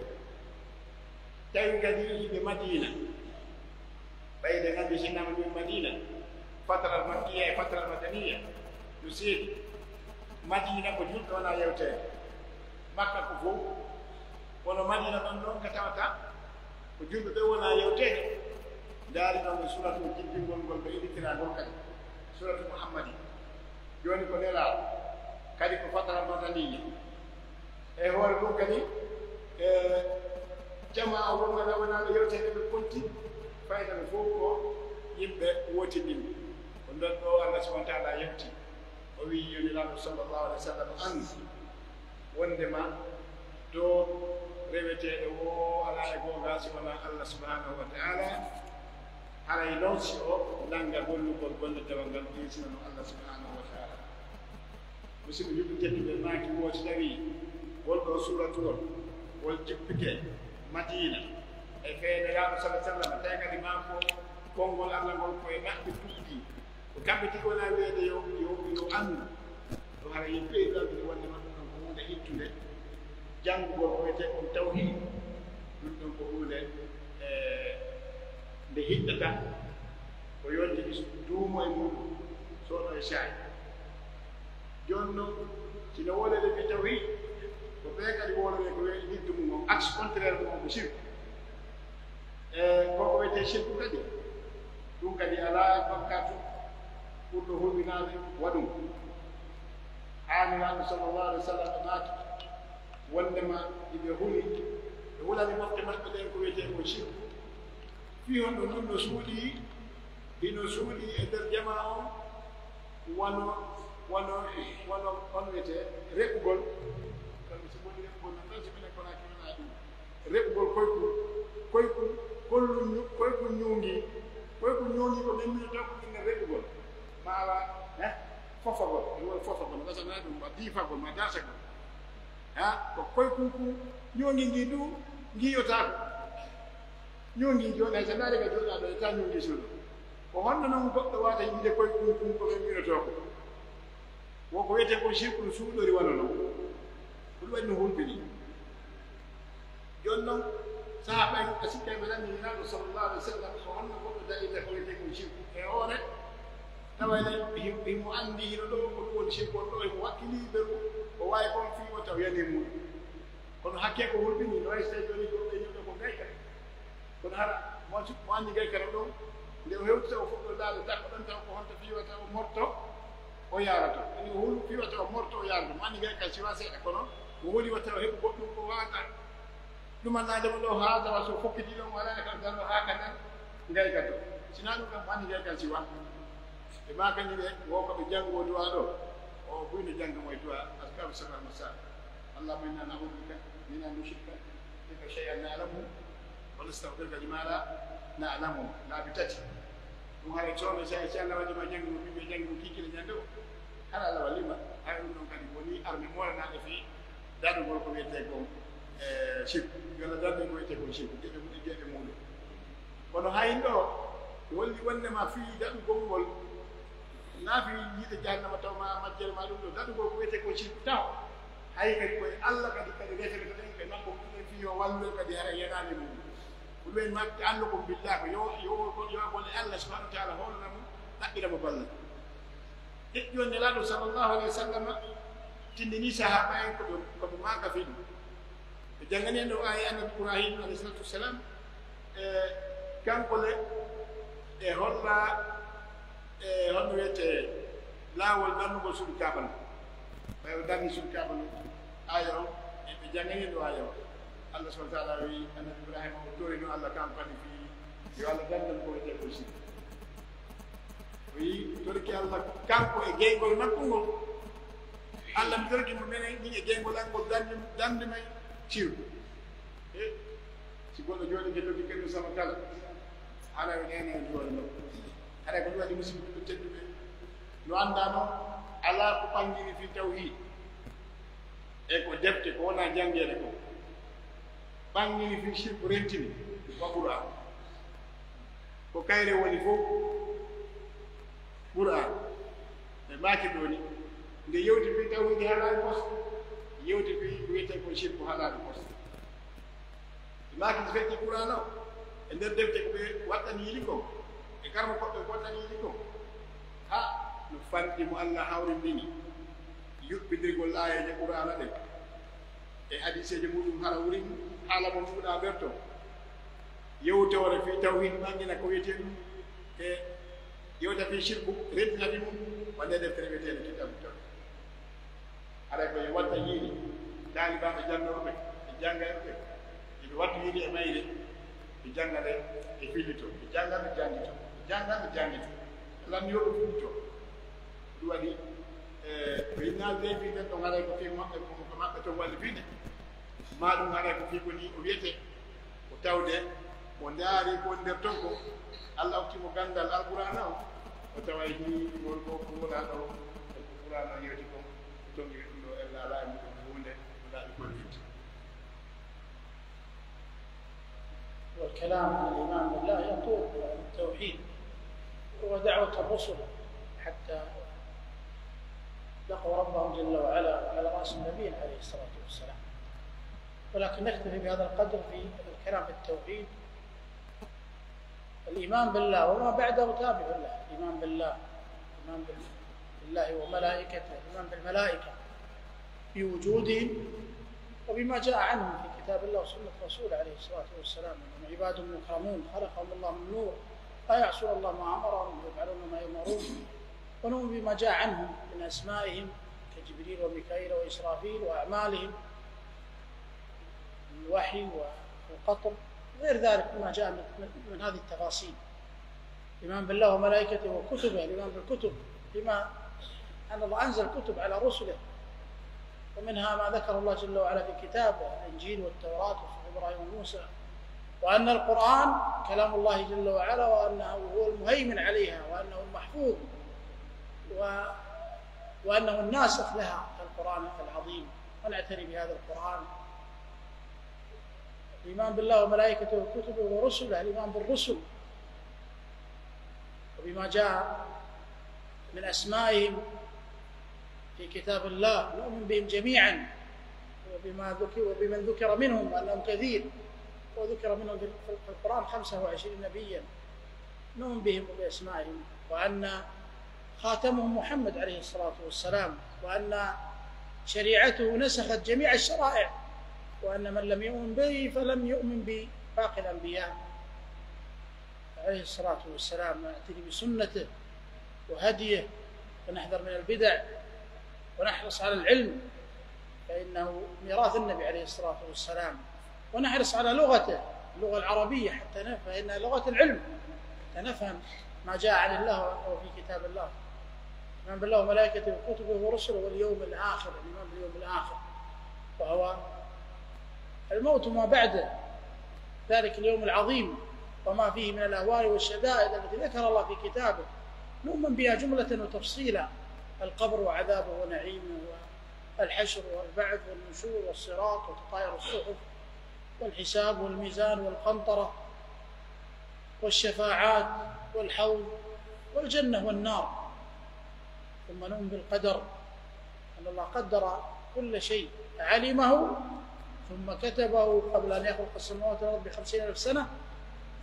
Tawi kadi yimɓe Madiina, ɓay ɗen anndi si namani Madiina, fatara Makkiya e fatara Madaniya no seedi. Madiina ko julɓe wona yewteede. Makka ko fow. Kono Madiina ɗon ɗon ka tawata ko julɓe ɓe wona yewteede. Ndaari ɗon e suratu jippingol ngol ɓe innitira ngol kadi. Suratu Muhammadi. Jooni ko Nelaaɗo. Kadi ko fatara Madaniya. E hoore ɗum kadi, e jamaa wonɓe wonaaɓe yewteede ɓe konti, fayda ɓe fow ko yimɓe wootindinɓe. Ko nden ɗo Allah subhanahu wa ta'ala yewti. O wi'i yo Nelaaɗo sallallahu alaihi wasallam anndu wonndema ɗo reweteeɗo woo alaa e goonga si wonaa Allah subhanahu wa ta'ala, haray non si o nannga gollugol golle dewal ngal, ɗum sinano Allah subhanahu wa ta'ala. Musidɓe julɓe tedduɓe, maaki woo si tawii ngol ɗoo suuratuwol, ngol jippike Madiina, e fee Nelaaɗo sallallahu alaihi wasallam, tawi kadi maa ko konngol Allah ngol ko e maɓɓe fuɗɗii. Ko kamɓe tigi wonaa wi'eede yo, yo, yo anndu. Ɗum Hay ɓeydude wonde ma ɗum ɗon ko huunde hittunde, janngugol ko wiyetee kon tawhiid, ɗum ɗon ko huunde, eh, nde hiɗɗata, ko yonti ɗi duumo e muuɗum, soono e saa'i. Jooni non, si no wooleede fii tawhiid, ko ɓee kadi wooloree ko wi'ee liddu mum on, axe contraire mum on ko sirku. E ko ko wiyetee sirku kadi, ɗum kadi alaa e bakkaatu ɓurɗo hulɓinaade wa ɗum. Haa Nulaaɗo sallallahu alaihi wa sallam maaki, wondema iɓe huli, ɓe hulani mofte maɓɓe ɗen ko wiyetee ko sirku. Fii honɗun ɗum no suuɗii, hino suuɗii e nder jamaa on, wano, wano, wano, on wiyetee reɓugol. Kamɓe si woni reɓugol, non tan si minen Konaakiri wonaa ɗum. Reɓugol koyku, koyku, kollun ñu-, koyku ñuungi, koyku ñuungi ko memminotoo ko inne reɓugol. Maa wa, eh, fofogol, e won fofogol, gasana ɗum, ma diifagol, ma daasagol. Ha, ko koyku ku ñuungi ngi du, ngiyotaako. Ñuungi jooni, hay so ndaari ka jooɗaaɗo e ta ñuungi suuɗo. Ko honno non goɗɗo waawata yiide koyku ku ko memminotoo ko? Wo ko wiyetee kon sirku no suuɗori wano non. Ko ɗum waɗi no hulɓini. Jooni non, sahaaba en a sikkay ɓe lanndii Nulaaɗo sallallahu alaihi wa sallam, ko honno goɗɗo daɗirta ko wiyetee kon sirku. E hoore, tawa ene himo, himo anndi hino ɗoo, ko ɗum woni sirku on ɗoo, himo wakkilii ɓe, o waawi kon fii o taw yani e muuɗum. Kono hakkee ko hulɓinii, no wayi so tawii jooni ko ɓe ñiwɗo ko ngayka. Kono hara mo anndi, mo anndi ngayka no ɗon, nde o hewtita o fuɗɗo laade takko ɗon taw ko honto fii wata o morto, o yaarato. Ene o hulu fii wata o morto, o yaarato. Mo anndi ngayka siwa seeɗa, kono o huli wata o heɓu goɗɗum ko waata ɗumannaade mo ɗo haa tawa so fokkiti ɗon o alaa e kan darno haa ka nder ngayka to. Sinaa ɗum kam mo anndi ngayka siwa. Ɓe maakani ɓe, wo ko ɓe janngoo duwaa ɗo, o buy no jannga mo e duwaa, azkaaru sabah masa. اللهم إنا نعوذ بك من أن نشرك بك شيئا نعلمه ونستغفرك لما لا نعلمه. Laabi tati. Ɗum hara coono sa, si Allah waɗi ma janngi mo, ɓiɓɓe janngi mo kiikiiɗe ñande o. Hara Allah walli ma, hara ɗum ɗon kadi woni arme moolanaaɗo fii daɗugol ko wiyetee kon, eh, sirku. Yo Allah darnin ko wiyetee kon sirku, geɓe, geɓe muuɗum. Kono hay ɗoo, holli wonde ma fii daɗugol ngol, naa fii yiite jahannama taw ma majjere ma ɗum ɗoo, daɗugol ko wiyetee ko sirku taho. Hay kadi koye Allah kadi, kadi referete ɗen ɓe makko ɗum en fii yo wallu en kadi hara yenaande mum. Ko ɗum en matti anndo ko mbillaa ko yo, yo, yo, yo wole Allah subhanahu wa ta'ala hoolana mo, ɗaɓɓira mo ballal. Heƴƴi on Nelaaɗo sallallahu alaihi wa sallam tindini sahaaba en ko ɓe, ko ɓe maaka fii ɗum. Ɓe janngani en ɗo aaya Annabi Ibrahim alayhi salatu wassalam, e kanko le, e holla, e honno wiyetee, laawol darnugol suudu Kaaba non. Ɓay o darni suudu Kaaba non, aaya on, e ɓe janngani en ɗo aaya on. Allah subhanahu wa ta'ala wi'i Annabi Ibrahima o torino Allah kanko kadi fii yo Allah darnan ko wiyetee ko sirku. O wi'i, torike Allah kanko e geyngol makko ngol. Allah, mi torike mo menen, min e geyngol an ngol, darnde, darnde men sirku. E, si goɗɗo jooɗike dogi kendu sama kala, haray o neenay juwaɗo makko. Haray ko ɗum waɗi musidɓe ɓe tedduɓe. No anndaa non, alaa ko ɓangini fii tawhiid. E ko defte, ko wonaa janngeede ko ɓangini fii sirku rentini, ko Qur'aan. Ko kayre woni fow Qur'aan. Ɓe maaki ɗoo ni, nde yewti fii tawhiidi halaali kos, yewti fii ko wiyetee ko sirku halaali kos. Ɓe maaki so feƴƴi Qur'aana o, e nder defte ko ɓe wattani yiɗi kon, e karma koɓɓe ko wattani yiɗi kon, ha no fanɗi mo Allah hawrindini, yuɓɓindirgol aayeeje Qur'aana ɗen, e hadiiseeje muuɗum hara wurin haala mo ɗuuɗaa berto. Yewtoore fii tawhiid ɓangina ko wiyetee ɗum, e yewta fii sirku, rentina fii mum, wonde deftere wiyeteende Kitaabu Tawhiid. Haray ko yo watta yiide taalibaaɓe janngooɓe ɓe, e janngayɓe ɓe, yo ɓe wattu yiide e mayre, ɓe jannga nde, ɓe fillito, ɓe jannga, ɓe janngito, ɓe jannga, ɓe janngito. Lan yo ɓe fillito. Ɗum waɗi, e, ko innaali leydi nden ɗon, haray ko fii maɓɓe, ko, ko maɓɓe ton wallifiide. Maa ɗum haray ko fii ko nii o wiyetee, ko tawde o ndaari ko woni nder ton ko, Allah okki mo ganndal Alqur'aana o, o taway nii ngol ko ko wonaa ɗo, ko Qur'aana o yewti kon, o tonngiri ɗum ɗo, en laalaa e muɗum huunde, ko laaɓi koye wiide. والكلام عن الإيمان بالله يطول، عن التوحيد، ودعوة الرسل حتى اتقوا ربهم جل وعلا وعلى رأسهم النبي عليه الصلاة والسلام. ولكن نكتفي بهذا القدر في الكلام في التوحيد. الإيمان بالله وما بعده تابع له. الإيمان بالله، الإيمان بال-، بالله وملائكته، الإيمان بالملائكة في وجودهم وبما جاء عنهم في كتاب الله وسنة رسوله عليه الصلاة والسسلام، أنهم عباد مكرمون خلقهم الله من نور لا يعصون الله ما أمرهم ويفعلون ما يؤمرون، ونؤمن بما جاء عنهم من أسمائهم كجبريل وميكائيل وإسرافيل وأعمالهم، الوحي والقطر وغير ذلك مما جاء من، من، من هذه التفاصيل. الإيمان بالله وملائكته وكتبه، الإيمان بالكتب، بما أن الله أنزل كتب على رسله، ومنها ما ذكر الله جل وعلا في كتابه، الإنجيل والتوراة وصحف إبراهيم وموسى، وأن القرآن كلام الله جل وعلا، وأنه هو المهيمن عليها، وأنه محفوظ، و-، وأنه الناسخ لها، القرآن العظيم، ونعتني بهذا القرآن. الإيمان بالله وملائكته وكتبه ورسله، الإيمان بالرسل وبما جاء من أسمائهم في كتاب الله، نؤمن بهم جميعا وبما ذكر، وبمن ذكر منهم، وأنهم كثير، وذكر منهم في، في القرآن خمسة وعشرين نبيا، نؤمن بهم وبأسمائهم، وأن خاتمهم محمد عليه الصلاة والسلام، وأن شريعته نسخت جميع الشرائع، وأن من لم يؤمن به فلم يؤمن بباقي الأنبياء عليه الصلاة والسلام، ونعتني بسنته وهديه، ونحذر من البدع، ونحرص على العلم، فإنه ميراث النبي عليه الصلاة والسلام، ونحرص على لغته، اللغة العربية، حتى ن-، فإنها لغة العلم، حتى نفهم ما جاء عن الله وفي كتاب الله. الإيمان بالله وملائكته وكتبه ورسله واليوم الآخر، الإيمان باليوم الآخر، وهو الموت وما بعده، ذلك اليوم العظيم وما فيه من الأهوال والشدائد التي ذكر الله في كتابه، نؤمن بها جملة وتفصيلا، القبر وعذابه ونعيمه، والحشر والبعث والنشور والصراط وتطاير الصحف والحساب والميزان والقنطرة والشفاعات والحوض والجنة والنار. ثم نؤمن بالقدر، أن الله قدر كل شيء، علمه ثم كتبه قبل أن يخلق السماوات والأرض بخمسين ألف سنة،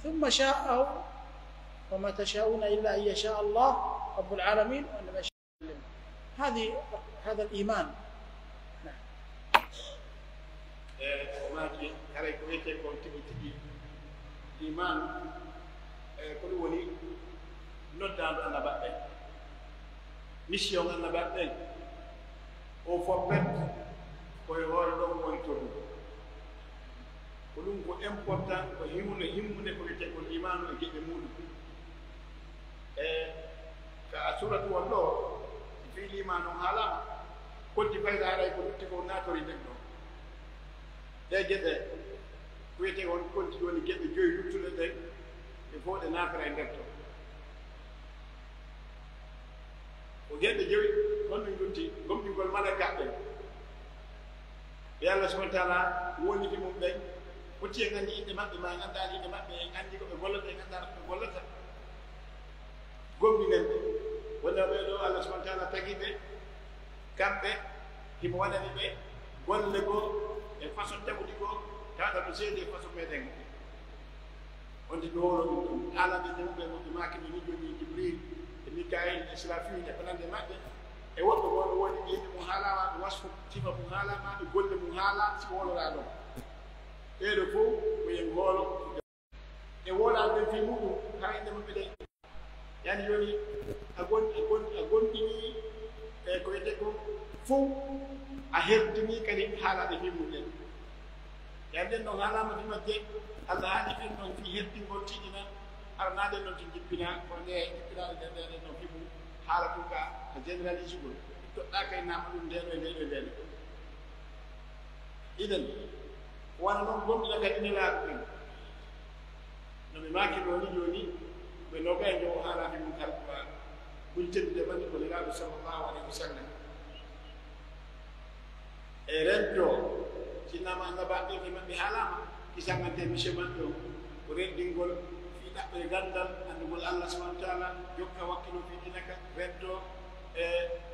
ثم شاءه، وما تشاءون إلا أن يشاء الله رب العالمين، وأن ما يشاء. هذه، هذا الإيمان. نعم. E, o maaki, haray ko wiyetee kon tigi tigi iman, e, ko ɗum woni noddaandu annabaaɓe ɓen, mission annabaaɓe ɓen, o foppet ko e hoore ɗon woni to ɗum. Ko ɗum ko important, ko himmunde, himmunde ko wiyetee kon imaanu e geɗe muuɗum. E ka suuratu on ɗoo, fii liimaanu on haalaama, konti fayda haray ko lutti ko naatori nden ɗon. Ɗee geɗe, ko wiyetee on konti woni geɗe joyi luttuɗe ɗen, ɗe fow ɗe naatoray nder ton. Ko geɗe joyi, honɗum lutti? Gomɗingol malaykaaɓe ɓen. Ɓe Allah subhanahu wa ta'ala woni e mum ɓen, foti en anndi innde maɓɓe, maa en anndaali innde maɓɓe, en anndi ko ɓe gollata, en anndaali ko ɓe gollata. Gomɗinen ɓe. Wonde ɓee ɗoo, Allah subhanahu wa ta'ala tagi ɓe, kamɓe, himo waɗani ɓe golle goo e façon tagudi goo, tawata no seedi e façon meɗen. On tigi howlo ɗum ɗon. Haalande yimɓe ɓe, mo ɓe maaki ɓe ni jooni Jibril, e Mikail, e Israfil, e ko nandi e maɓɓe. E woɓɓe goo no woodi ɓe yimɓe mum haalaama, ɓe wasfu sifa mum haalaama, ɓe golle mum haala, si woloraa ɗon. Ɓee ɗoo fow ko yen hoolo. E wolaade ɓen fii muɗum, hara innde maɓɓe ɗen. Yani jooni, a gon-, a gon-, a gondinii e ko wiyetee kon fow, a hertinii kadi haalaade fii mum ɗen. Yaa nden non haalaama fii majje, Alla haali ɓen non fii hertingol tiiɗina, hara naa nden non tun jippinaa, kono nde jippinaa nden, nden, nden non fii mum haala tun ka, ka generalisugol, toɗɗaa kay naama ɗum ndee ɗoo e ndee ɗoo e ndee ɗoo. Idan, ko wano non gomɗina kadi nelaaɓe ɓen. No mi maaki ɗoo ni jooni, ɓe noga e njowo haala fii mum kala ko waawi. Ɓuri teddude e majje ko Nelaaɗo sallallahu alayhi wa sallam. E rento, sinnaama annabaaɓe ɓen e maɓɓe haalaama, kisan ante mission maɓɓe on, ko renndingol fii ɗaɓɓe ganndal, anndugol Allah subhanahu wa ta'ala, jokka wakkilo fii diina kan, rento, e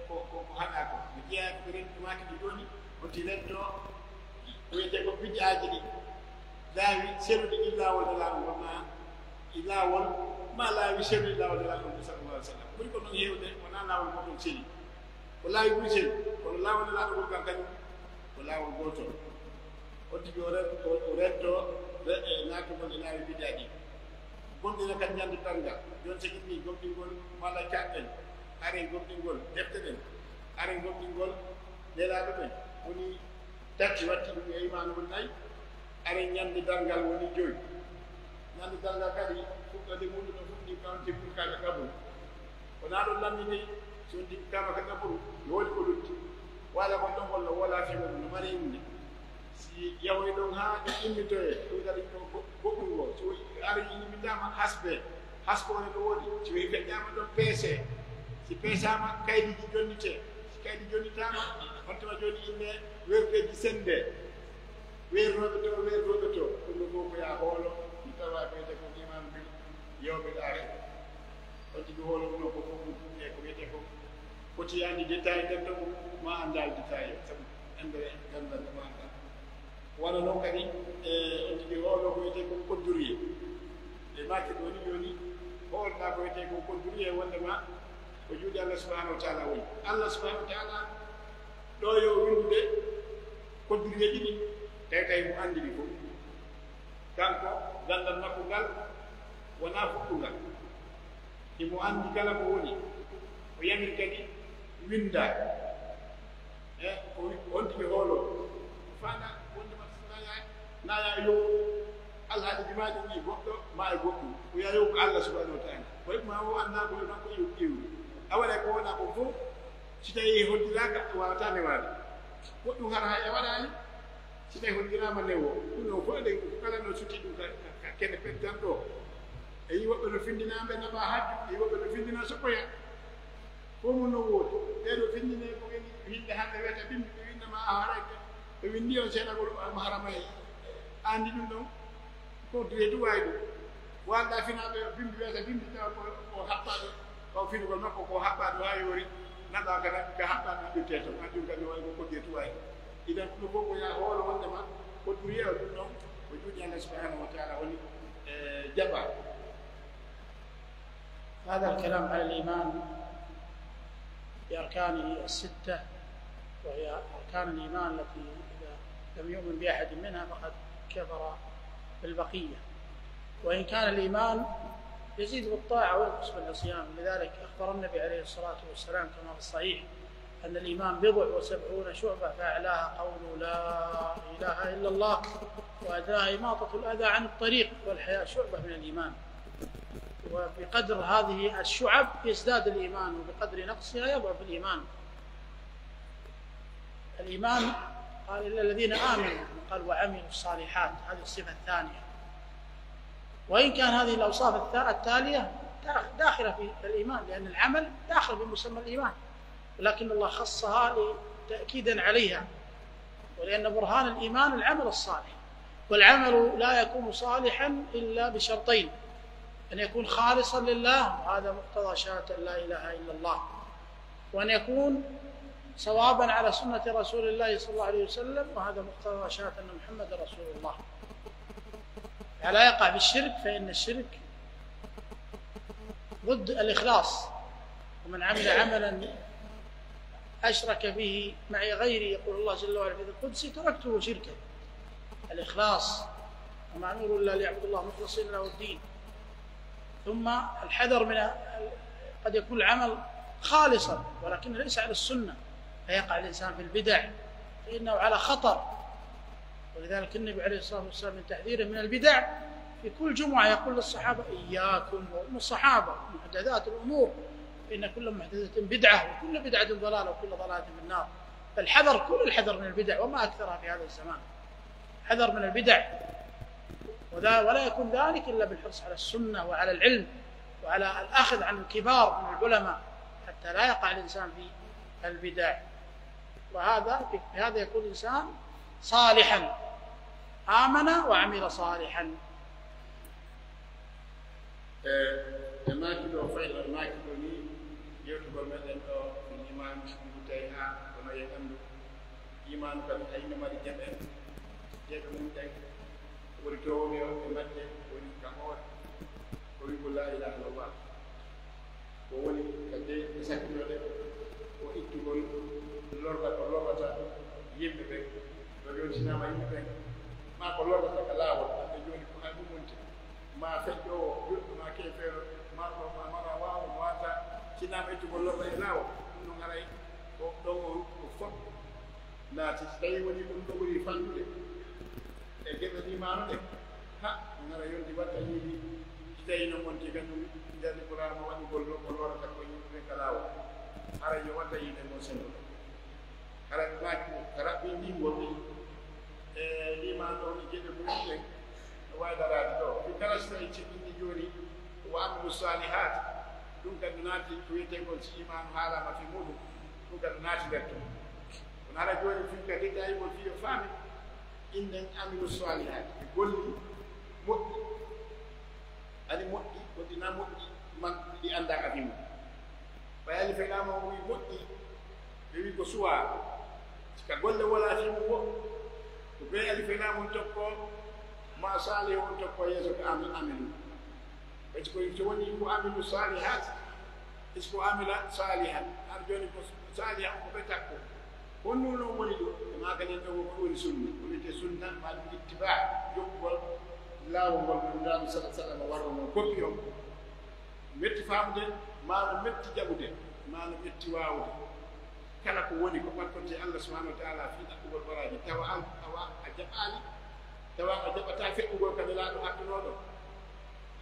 Ko, ko, ko haɗaa ko. Mi jeyaa ko ɓe rento maaki ɗi jooni, wonti rento ko wiyetee ko bid'aaji ɗi. Laawi senuɗi ɗi laawol Nelaaɗo ngol maa ɗi laawol, maa laawi senuɗi laawol Nelaaɗo ngol sallallahu alaihi wasallam. Ɓuri ko non heewde, wonaa laawol ngol ɗon seni. Ko laawi ɓuri seni, kono laawol Nelaaɗo ngol kan kañum ko laawol gootol. On tigi o ren-, o, o rento re-, e naatugol e laawi bid'aaji ɗi. Gomɗina kadi ñande darngal, jooni so giɗɗi gomɗingol mala caɗɗen, aren gomɗingol defte ɗen, aren gomɗingol nelaaɓe ɓen, woni tati, watti ɗum e imaanu woni nayi, aren ñande darngal woni joyi. Ñande darngal kadi fuɗɗoode muuɗum no fuɗɗi kawante burkaaɓe kabul. Wonaa ɗon lammi dey, so on tigi kama ka kabul, no woodi ko lutti. Wala kon ɗon walla wala fii wala no mari innde. Si yahoy ɗon haa ɗum immitoyee, ɗum kadi ko go-, goɗɗum ngo. Si o ari immitaama, hasbee, haskoore no woodi. Si o feƴƴaama ɗon, peesee. Si peesaama, kaydiiji jonnitee. Si kaydi jonnitaama, on tuma jooni innde werdeeji senndee. Weernooɓe to, weernooɓe to. Ɗum no fof ko yaa hoolo, mi tawa ko wiyetee ko imaanu bil yawmil aakhir. On tigi hoolo ɗum ko fof e ko wiyetee ko foti yaade détail nder ɗo, ma anndaali détail o, sabu anndere ganndal ɗum anndaa. Wano non kadi, e, on tigi hoolo ko wiyetee ko kodduriye. E maaki ɗoo ni jooni, hoolɗaa ko wiyetee ko kodduriye, wonndema ko juuɗe Allah subhanahu wa ta'ala woni. Allah subhanahu wa ta'ala ɗoo yo o winndude kodduriyeeji ɗin, tawi tawi mo anndi ɗi fof. Kanko, ganndal makko ngal wonaa fuɗɗungal. Himo anndi kala ko woni. O yamiri kadi winndaa. E, o wi-, on tigi hoolo. Faandaa wonde ma naa yaa, naa yaa yow alhaali jimaaji ɗi goɗɗo, maa e goɗɗum. O yaa yow ko Allah subhanahu wa ta'ala. Ko heɓi ma o anndaa ko e makko iw-, iwri. A waɗay ko wonaa ko fof, si tawii hoddiraaka, a waawataa newaade. Goɗɗum hara hay a waɗaali, si tawii hoddiraama newoo. Ɗum ɗon fof eɗen, kala no suti ɗum ka, ka, ka kene pentan ɗoo. E yii woɓɓe no findinaa ɓe naɓaa hajju, e yii woɓɓe no findinaa sokoya. Fof mum no woodi. Ɓee ɗoo findinee ko woni, winde hannde weta bimbi, ɓe winda ma a haray ɓe. Ɓe windi on seeɗagol o maharamay. Anndi ɗum ɗon, ko duwe duway ɗum. Walda finaaɓe bimbi weta bimbi tawa ko, ko haɓɓaaɗo, ko finugol makko ko haɓɓaaɗo haa yoori, naɓa ka, ka haɓɓaaɗo haɓɓirtee to. Anndi ɗum kadi wayi ko ko duwe duway ɗum. Idan ɗum fof ko yaa hoolo wonde ma, ko duriya ɗum ɗon, ko juuɗe Allah subhanahu wa ta'ala woni, e, jaɓa. هذا الكلام على الإيمان بأركانه الستة، وهي أركان الإيمان التي إذا لم يؤمن بأحد منها فقد كفر بالبقية. وإن كان الإيمان يزيد بالطاعة وينقص بالعصيان، لذلك أخبر النبي عليه الصلاة والسلام كما في الصحيح: "أن الإيمان بضع وسبعون شعبة، فأعلاها قول لا إله إلا الله، وأدناها إماطة الأذى عن الطريق، والحياء شعبة من الإيمان." وبقدر هذه الشعب يزداد الإيمان، وبقدر نقصها يضعف الإيمان. الإيمان، قال: "إلا الذين آمنوا"، قال: "وعملوا الصالحات"، هذه الصفة الثانية. وإن كان هذه الأوصاف الثا-، التالية داخ-، داخلة في الإيمان، لأن العمل داخل في مسمى الإيمان، ولكن الله خصها لتأكيدا عليها، ولأن برهان الإيمان العمل الصالح، والعمل لا يكون صالحا إلا بشرطين: أن يكون خالصا لله، وهذا مقتضى شهادة أن لا إله إلا الله، وأن يكون صوابا على سنة رسول الله صلى الله عليه وسلم، وهذا مقتضى شهادة أن محمدا رسول الله. فلا يقع في الشرك، فإن الشرك ضد الإخلاص. "ومن عمل عملا أشرك فيه معي غيري"، يقول الله جل وعلا في القدس: "تركته شركه". الإخلاص، "وما أمروا إلا ليعبدوا الله مخلصين له الدين". ثم الحذر من ال-، قد يكون العمل خالصا ولكنه ليس على السنة، فيقع الإنسان في البدع، فإنه على خطر. ولذلك النبي عليه الصلاة والسلام من تحذيره من البدع في كل جمعة يقول للصحابة: "إياكم"، وهم الصحابة، "محدثات الأمور، فإن كل محدثة بدعة، وكل بدعة ضلالة، وكل ضلالة في النار". فالحذر، كل الحذر من البدع، وما أكثرها في هذا الزمان. حذر من البدع، وذا-، ولا يكون ذلك إلا بالحرص على السنة وعلى العلم وعلى الأخذ عن الكبار من العلماء، حتى لا يقع الإنسان في البدع. وهذا، بهذا يكون الإنسان صالحا، آمن وعمل صالحا. E, e maaki ɗoo, fayda maaki ɗoo ni, yewtugol meɗen ɗoo fii Iimaanu ngu tawi haa kono en anndu, iimaanu kadi hay no mari geɓe, geɓe mum ɗen, ɓuri toowniron e majje woni ka hoore, ko wi'ugol laa ilaaha illallah. Ko woni ka de e sakkinoɗe, ko ittugol lorra ko lorrata yimɓe ɓen. No jooni sinaama yimɓe ɓen, maa ko lorrata ka laawol, ɓe jooni ko hay ɗum wonti. Ma feƴƴoowo, julɗo ma keefeero, ma ɗo ma mara waawo mo waata, sinaama ittugol lorra e laawol, ɗum non haray ko ɗon on ko fot naati. Si tawii wonii ɗum ɗo ɓuri fanɗude e geɓe iimaanu ɗen, ha, on haray yonti watta yiidi, si tawii non wonti kañum jarni Qur'aana mo waɗugol ɗo ko lorrata ko yimɓe ɓen ka laawol, haray yo watta yiide ngon senndo. Hara ɓe maaki ko raɓɓinɗingol e liimaan ɗon e geɗe ko ɗum ɗen no waawi daraade ɗo. Ɗum kala si tawii ceɗɗinɗi jooni, wa amilu saalihaat, ɗum kadi naati ko wi'etee kon si iimaanu haalaama fii muuɗum, ɗum kadi naati nder ton. Kono hara jooni fii ka détail ngol fii yo faami, innen amilu saalihaat, ɓe golli moƴƴi. Ani moƴƴi, ko ɗi na moƴƴi, man ɗi anndaa ka fii mun. Ɓay Alifu e Laamu on wi'i moƴƴi, ɓe wi'i ko suwaa. Si ka golle wala fii mun wo, ko bee Alifu e Laamu on tokkoo, ma saalihu on tokkoo yeeso ka ami-, amilu. Ɓay si ko, so woni ko amilu saalihaat, est-ce que amila saalihan? Har jooni ko saalihan ko ɓe takko. Honno non woni ɗo? E maaka nden ɗo ko woni sunna. Ko wi'etee sunna, maa ɗum ittibaa, jokkugol laawol ngol Nulaaɗo sallallaahu alayhi wa sallam warno ngol, koppi on. Metti faamude, maa no metti jaɓude, maa no metti waawude. Kala ko woni ko ɓattontee Allah subhaanahu wa ta'aalaa fii ɗaɓɓugol baraaji, tawa an, tawa a jaɓaali, tawa a jaɓataa feƴƴugol ka Nelaaɗo haɓɓinooɗo.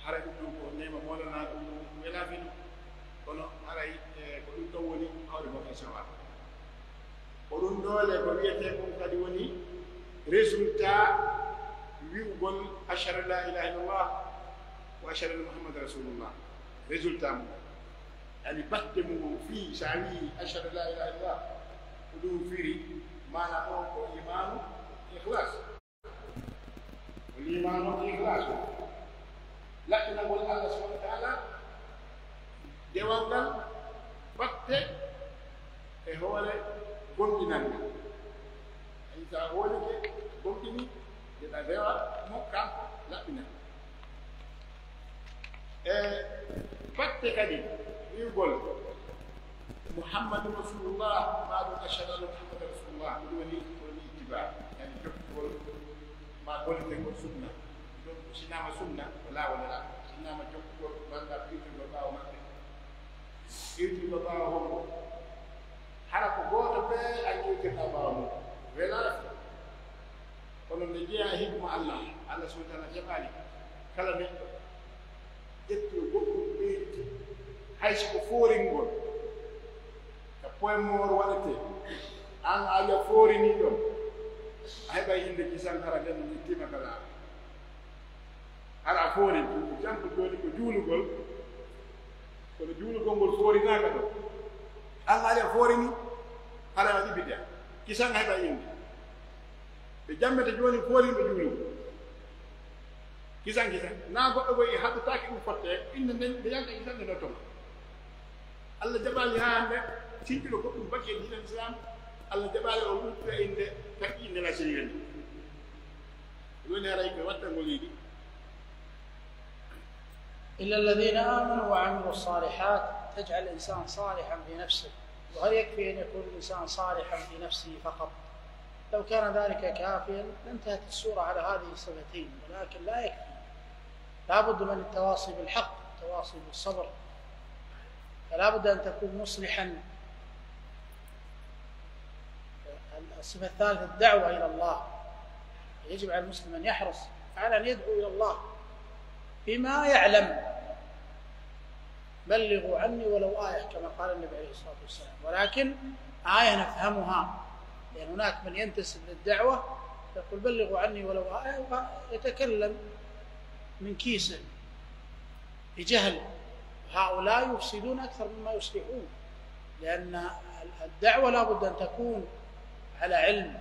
Haray ɗum ɗon ko neema moolanaa ɗum, ɗum welaa fii ɗum. Kono haray, e, ko ɗum ɗon woni hawre mo e sawaa. Ko ɗum ɗoo le ko wi'etee kon kadi woni résultat wi'ugol ashhadu an laa ilaaha illallah wa ashhadu anna Muhammadan rasulullah. Résultat mum. Yani batte mum fii, sa wi'i ashhadu an laa ilaaha illallah, ko ɗum firi, maana on ko iimaanu, ikhlas. Ko liimaanu on, ikhlas. Laɓɓinagol Allah subhaanahu wa ta'aalaa, dewal ngal, batte e hoore gomɗinal ngal. Tawi sa hoolike, gomɗini, nde ɗa rewa mo, kanko laɓɓinay. E batte kadi wi'ugol Muhammadu Rasulullah, maa ɗum ashhadu anna Muhammadan Rasulullah, ko ɗum woni, ko woni ittibaa, yani jokkugol maa gollitengol sunna. Ɗum ko sinnaama sunna, ko laawol Nelaaɗo. Sinnaama jokkugol banngal iwtirgol ɓaawo maɓɓe. Iwtirgol ɓaawo hongo? Hara ko gooto bee an iwtirɗaa ɓaawo mum. Welaa. Kono nde jeyaa e hikma Allah, Allah subhaanahu wa ta'aalaa jaɓaali kala neɗɗo ƴetti goɗɗum ɓeyditi, hay si ko fooringol, ka points morts waɗetee, an a wi'a foorinii ɗon, a heɓay innde kisan hara nden no ittiima ka laaɓi. Hara a foori, janngo jooni ko juulugol, kono juulugol ngol foorinaaka ɗon. An a wi'a foorinii, hara a waɗi bid'a. Kisan a heɓay innde. Ɓe jammete jooni fooriiɓe juulugol. Kisan, kisan. Naa goɗɗo goy e haɗataake ɗum fotte, innde nden, nde yalta kisan nde notton. Allah jaɓaali haa hannde, sintuɗo goɗɗum baki e diina Islam, Allah jaɓaali o ɗuɗɗira innde, taƴi innde la sirri. Ɗum woni haray ɓe wattangol yiɗi. إلا الذين آمنوا وعملوا الصالحات تجعل الإنسان صالحا في نفسه. وهل يكفي أن يكون الإنسان صالحا في نفسه فقط؟ لو كان ذلك كافيا لانتهت السورة على هذه الصفتين، ولكن لا يكفي. لا بد من التواصي بالحق، التواصي بالصبر، فلا بد أن تكون مصلحا. الصفة الثالثة الدعوة إلى الله. يجب على المسلم أن يحرص على أن يدعو إلى الله بما يعلم. بلغوا عني ولو آية، كما قال النبي عليه الصلاة والسلام. ولكن آية نفهمها، لأن هناك من ينتسب للدعوة يقول: "بلغوا عني ولو آية"، ويتكلم من كيسه بجهل. هؤلاء يفسدون أكثر مما يصلحون، لأن الدعوة لا بد أن تكون على علم.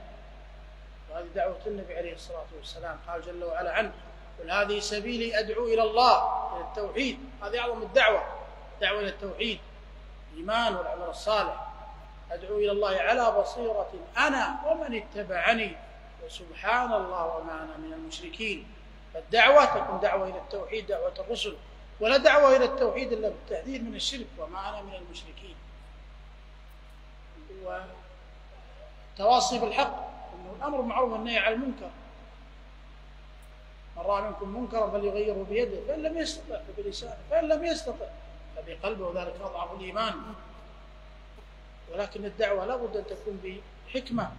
وهذه دعوة النبي عليه الصلاة والسلام، قال جل وعلا عنه: "قل هذه سبيلي أدعو إلى الله"، إلى التوحيد. هذه أعظم الدعوة، دعوة إلى التوحيد، الإيمان والعمل الصالح. أدعو إلى الله على بصيرة أنا ومن اتبعني وسبحان الله وما أنا من المشركين. فالدعوة تكون دعوة إلى التوحيد، دعوة الرسل، ولا دعوة إلى التوحيد إلا بالتحذير من الشرك، وما أنا من المشركين. والتواصي بالحق، إنه الأمر بالمعروف والنهي عن المنكر. من رأى منكم منكرا فليغيره بيده، فإن لم يستطع فبلسانه، فإن لم يستطع فبقلبه، وذلك أضعف الإيمان. ولكن الدعوة لا بد أن تكون بحكمة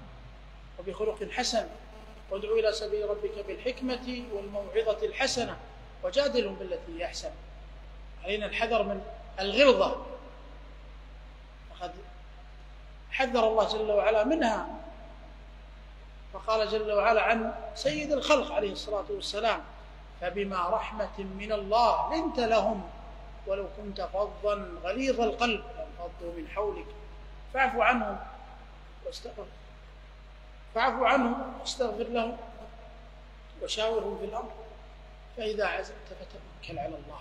وبخلق حسن. وادع إلى سبيل ربك بالحكمة والموعظة الحسنة وجادلهم بالتي هي أحسن. علينا الحذر من الغلظة، فقد حذر الله جل وعلا منها، فقال جل وعلا عن سيد الخلق عليه الصلاة والسلام: "فبما رحمة من الله لنت لهم ولو كنت فظا غليظ القلب لانفضوا من حولك فاعف عنهم واستغفر، فاعف عنهم واستغفر لهم وشاورهم في الأمر فإذا عزمت فتوكل على الله."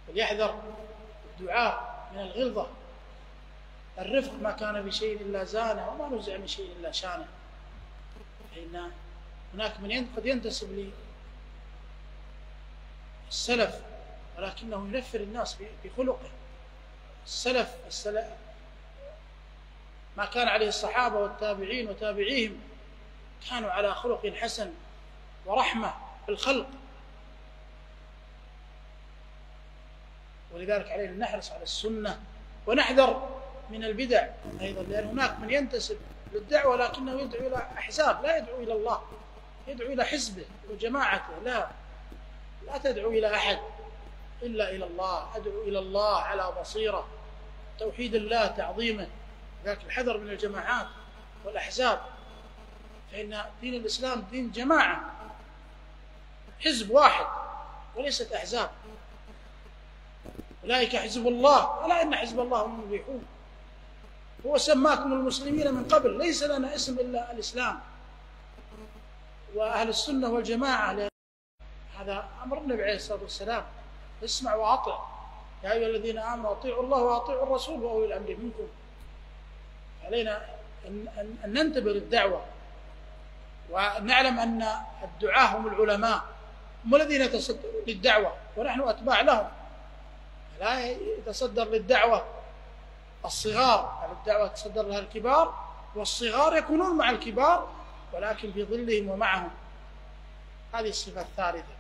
فليحذر الدعاء من الغلظة. الرفق ما كان في شيء إلا زانه، وما نزع من شيء إلا شانه. فإن هناك من ين-، قد ينتسب للسلف، ولكنه ينفر الناس ب-، بخلقه. السلف، السلف، ما كان عليه الصحابة والتابعين وتابعيهم، كانوا على خلق حسن ورحمة بالخلق. ولذلك علينا أن نحرص على السنة ونحذر من البدع أيضًا، لأن هناك من ينتسب للدعوة لكنه يدعو إلى أحزاب، لا يدعو إلى الله، يدعو إلى حزبه وجماعته. لا، لا تدعو إلى أحد إلا إلى الله. ادعو إلى الله على بصيرة، توحيد الله، تعظيمه. لذلك الحذر من الجماعات والأحزاب، فإن دين الإسلام دين جماعة، حزب واحد وليست أحزاب. أولئك حزب الله، ألا إن حزب الله هم المفلحون. هو سماكم المسلمين من قبل، ليس لنا اسم إلا الإسلام وأهل السنة والجماعة. هذا أمر النبي عليه الصلاة والسلام: "اسمع وأطع، يا أيها الذين آمنوا أطيعوا الله وأطيعوا الرسول وأولي الأمر منكم". علينا أن، أن، أن ننتبه للدعوة، ونعلم أن الدعاة هم العلماء، هم الذين يتصدرون للدعوة، ونحن أتباع لهم. لا يتصدر للدعوة الصغار، بل الدعوة يتصدر لها الكبار، والصغار يكونون مع الكبار ولكن في ظلهم ومعهم. هذه الصفة الثالثة.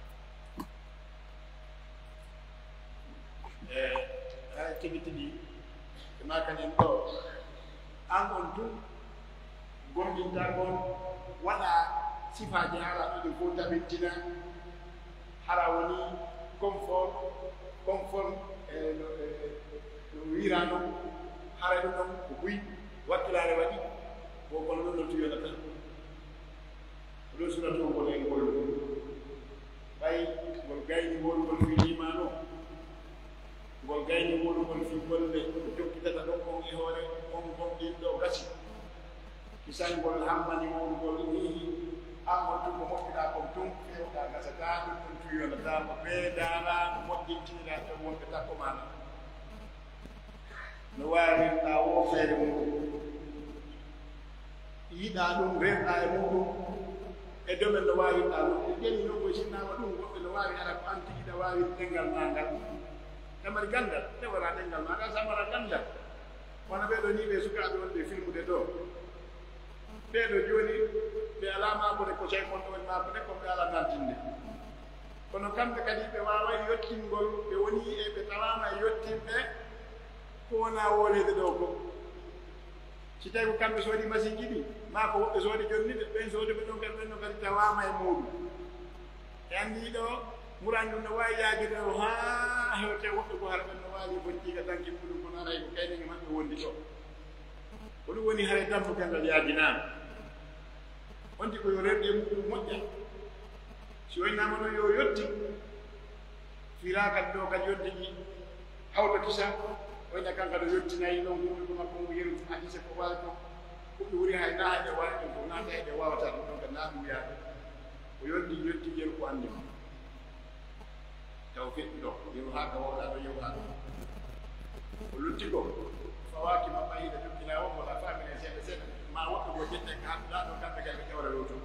E, haa e tigi tigi, ɓe maakan en ɗoo, an on tun gomɗintaa kon, waɗaa sifaaji haala ɗin fow tabintina, hara woni conforme, conforme, e, no, e, no wiiraa non, hara ɗum ɗon ko buy, wakkilaare waɗi, ko kono ɗum ɗon tun yonata. Ko ɗum sunna tun woni e ngol. Ɓay ngol gayni wonugol fii liimaan on, ngol gayni wonugol fii golle ko jokkitata ɗon on e hoore on gomɗinɗo gasi. Kisal ngol hammani wonugol nii, an on tun ko moƴƴuɗaa kon tun, fewɗaa gasataa, ɗum ɗon tun yonataa, ko bee daaraa, ko moƴƴintiniraa ɓen wonɓe takko maa non. No waawi taa woo feere muuɗum. Yiɗaa ɗum, rerɗaa e muuɗum, e domen no waawirɗaa ɗum. E ƴeewi non, ko sinnaama ɗum, woɓɓe no waawi hara ko an tigi ɗa waawi ɗemngal maa ngal. Ɗa mari ganndal, ɗa waraa ɗemngal maa ngal, sa maraa ganndal. Wano ɓee ɗoo nii, ɓee sukaaɓe wonɓe filmude ɗoo. Ɓee ɗoo jooni, ɓe alaa maakude ko cay kon ɗo woni maakude, kon ɓe alaa nantinde. Kono kamɓe kadi ɓe waaway yottingol, ɓe wonii e ɓe tawaama e yottinɓe ko wonaa wooleede ɗoo ko. Si tawii ko kamɓe soodi masinji ɗin, maa ko woɓɓe soodi jonni ɓe, ɓen soodooɓe ɗon kadi, ɓen ɗon kadi tawaama e muuɗum. E anndi ɗoo, muraan ɗum no waawi yaajirde ɗoo haa hewta e woɓɓe goo, hara ɓen no waali bocciiga danki muuɗum, kono haray ko kayɗe maɓɓe wondi ɗoo. Ko ɗum woni haray dambugal ngal yaajinaama. On tigi ko yo rerɗe muuɗum moƴƴa. Si o innaama non yo o yotti, fiilaa kadi ɗoo kadi yonti ɗi hawta kisa, o inna kan kadi o yottinay non huunde ko makko ngu yeru hadiise ko waawi ko, ko ɓe wuri hay naa hay ɗe waawi ɗum ko naata hay ɗe waawataa ɗum ɗon kadi naa ɗum yaade. O yonti yotti yeru ko anndi mo. Taw feƴƴi ɗon, yeru haa ka wawɗaa ɗon, yeru haa ɗon. Ko lutti ko, ko Waaki ma ɓayi da jokki laawol ngol, a faamini seeɗa seeɗa, ma woɓɓe goo jette ka handuɗaa ɗoo kamɓe kadi ɓe ƴewra lootol.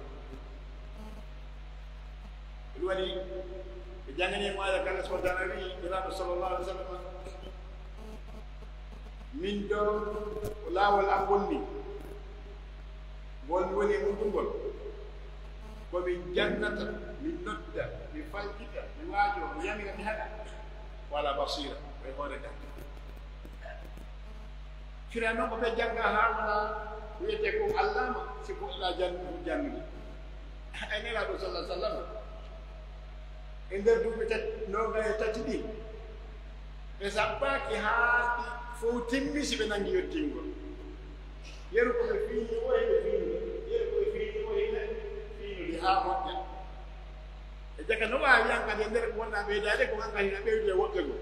Ɗum waɗi ɓe janngani mo aya kala so tawi Nelaaɗo sallallahu alaihi wasallam, min ɗoo ko laawol am ngol nii, ngol mi woni e muɗum ngol, ko min jannata, min nodda, mi faljita, mi waajoo, mi yamira, mi haɗa, ko ala basira, ko e hoore ngal. Fira noon ko ɓe jannga haa wona wiyetee ko allaama, si ko ila jannu-, jannude. Ay Nelaaɗo sallallahu alaihi wasallam, e nder duuɓi tat-, noogay e tati ɗin, ɓe sabbaaki haa ɗi fow timmi si ɓe nangi yottingol. Yeru ko ɓe fiini o, heɓe fiini, yeru ko ɓe fiini o, heɓe fiinude haa moƴƴa. E jaka no waawi an kadi e nder ko wonɗaa ɓeydaade ko an kadi na ɓeydude woɓɓe goo.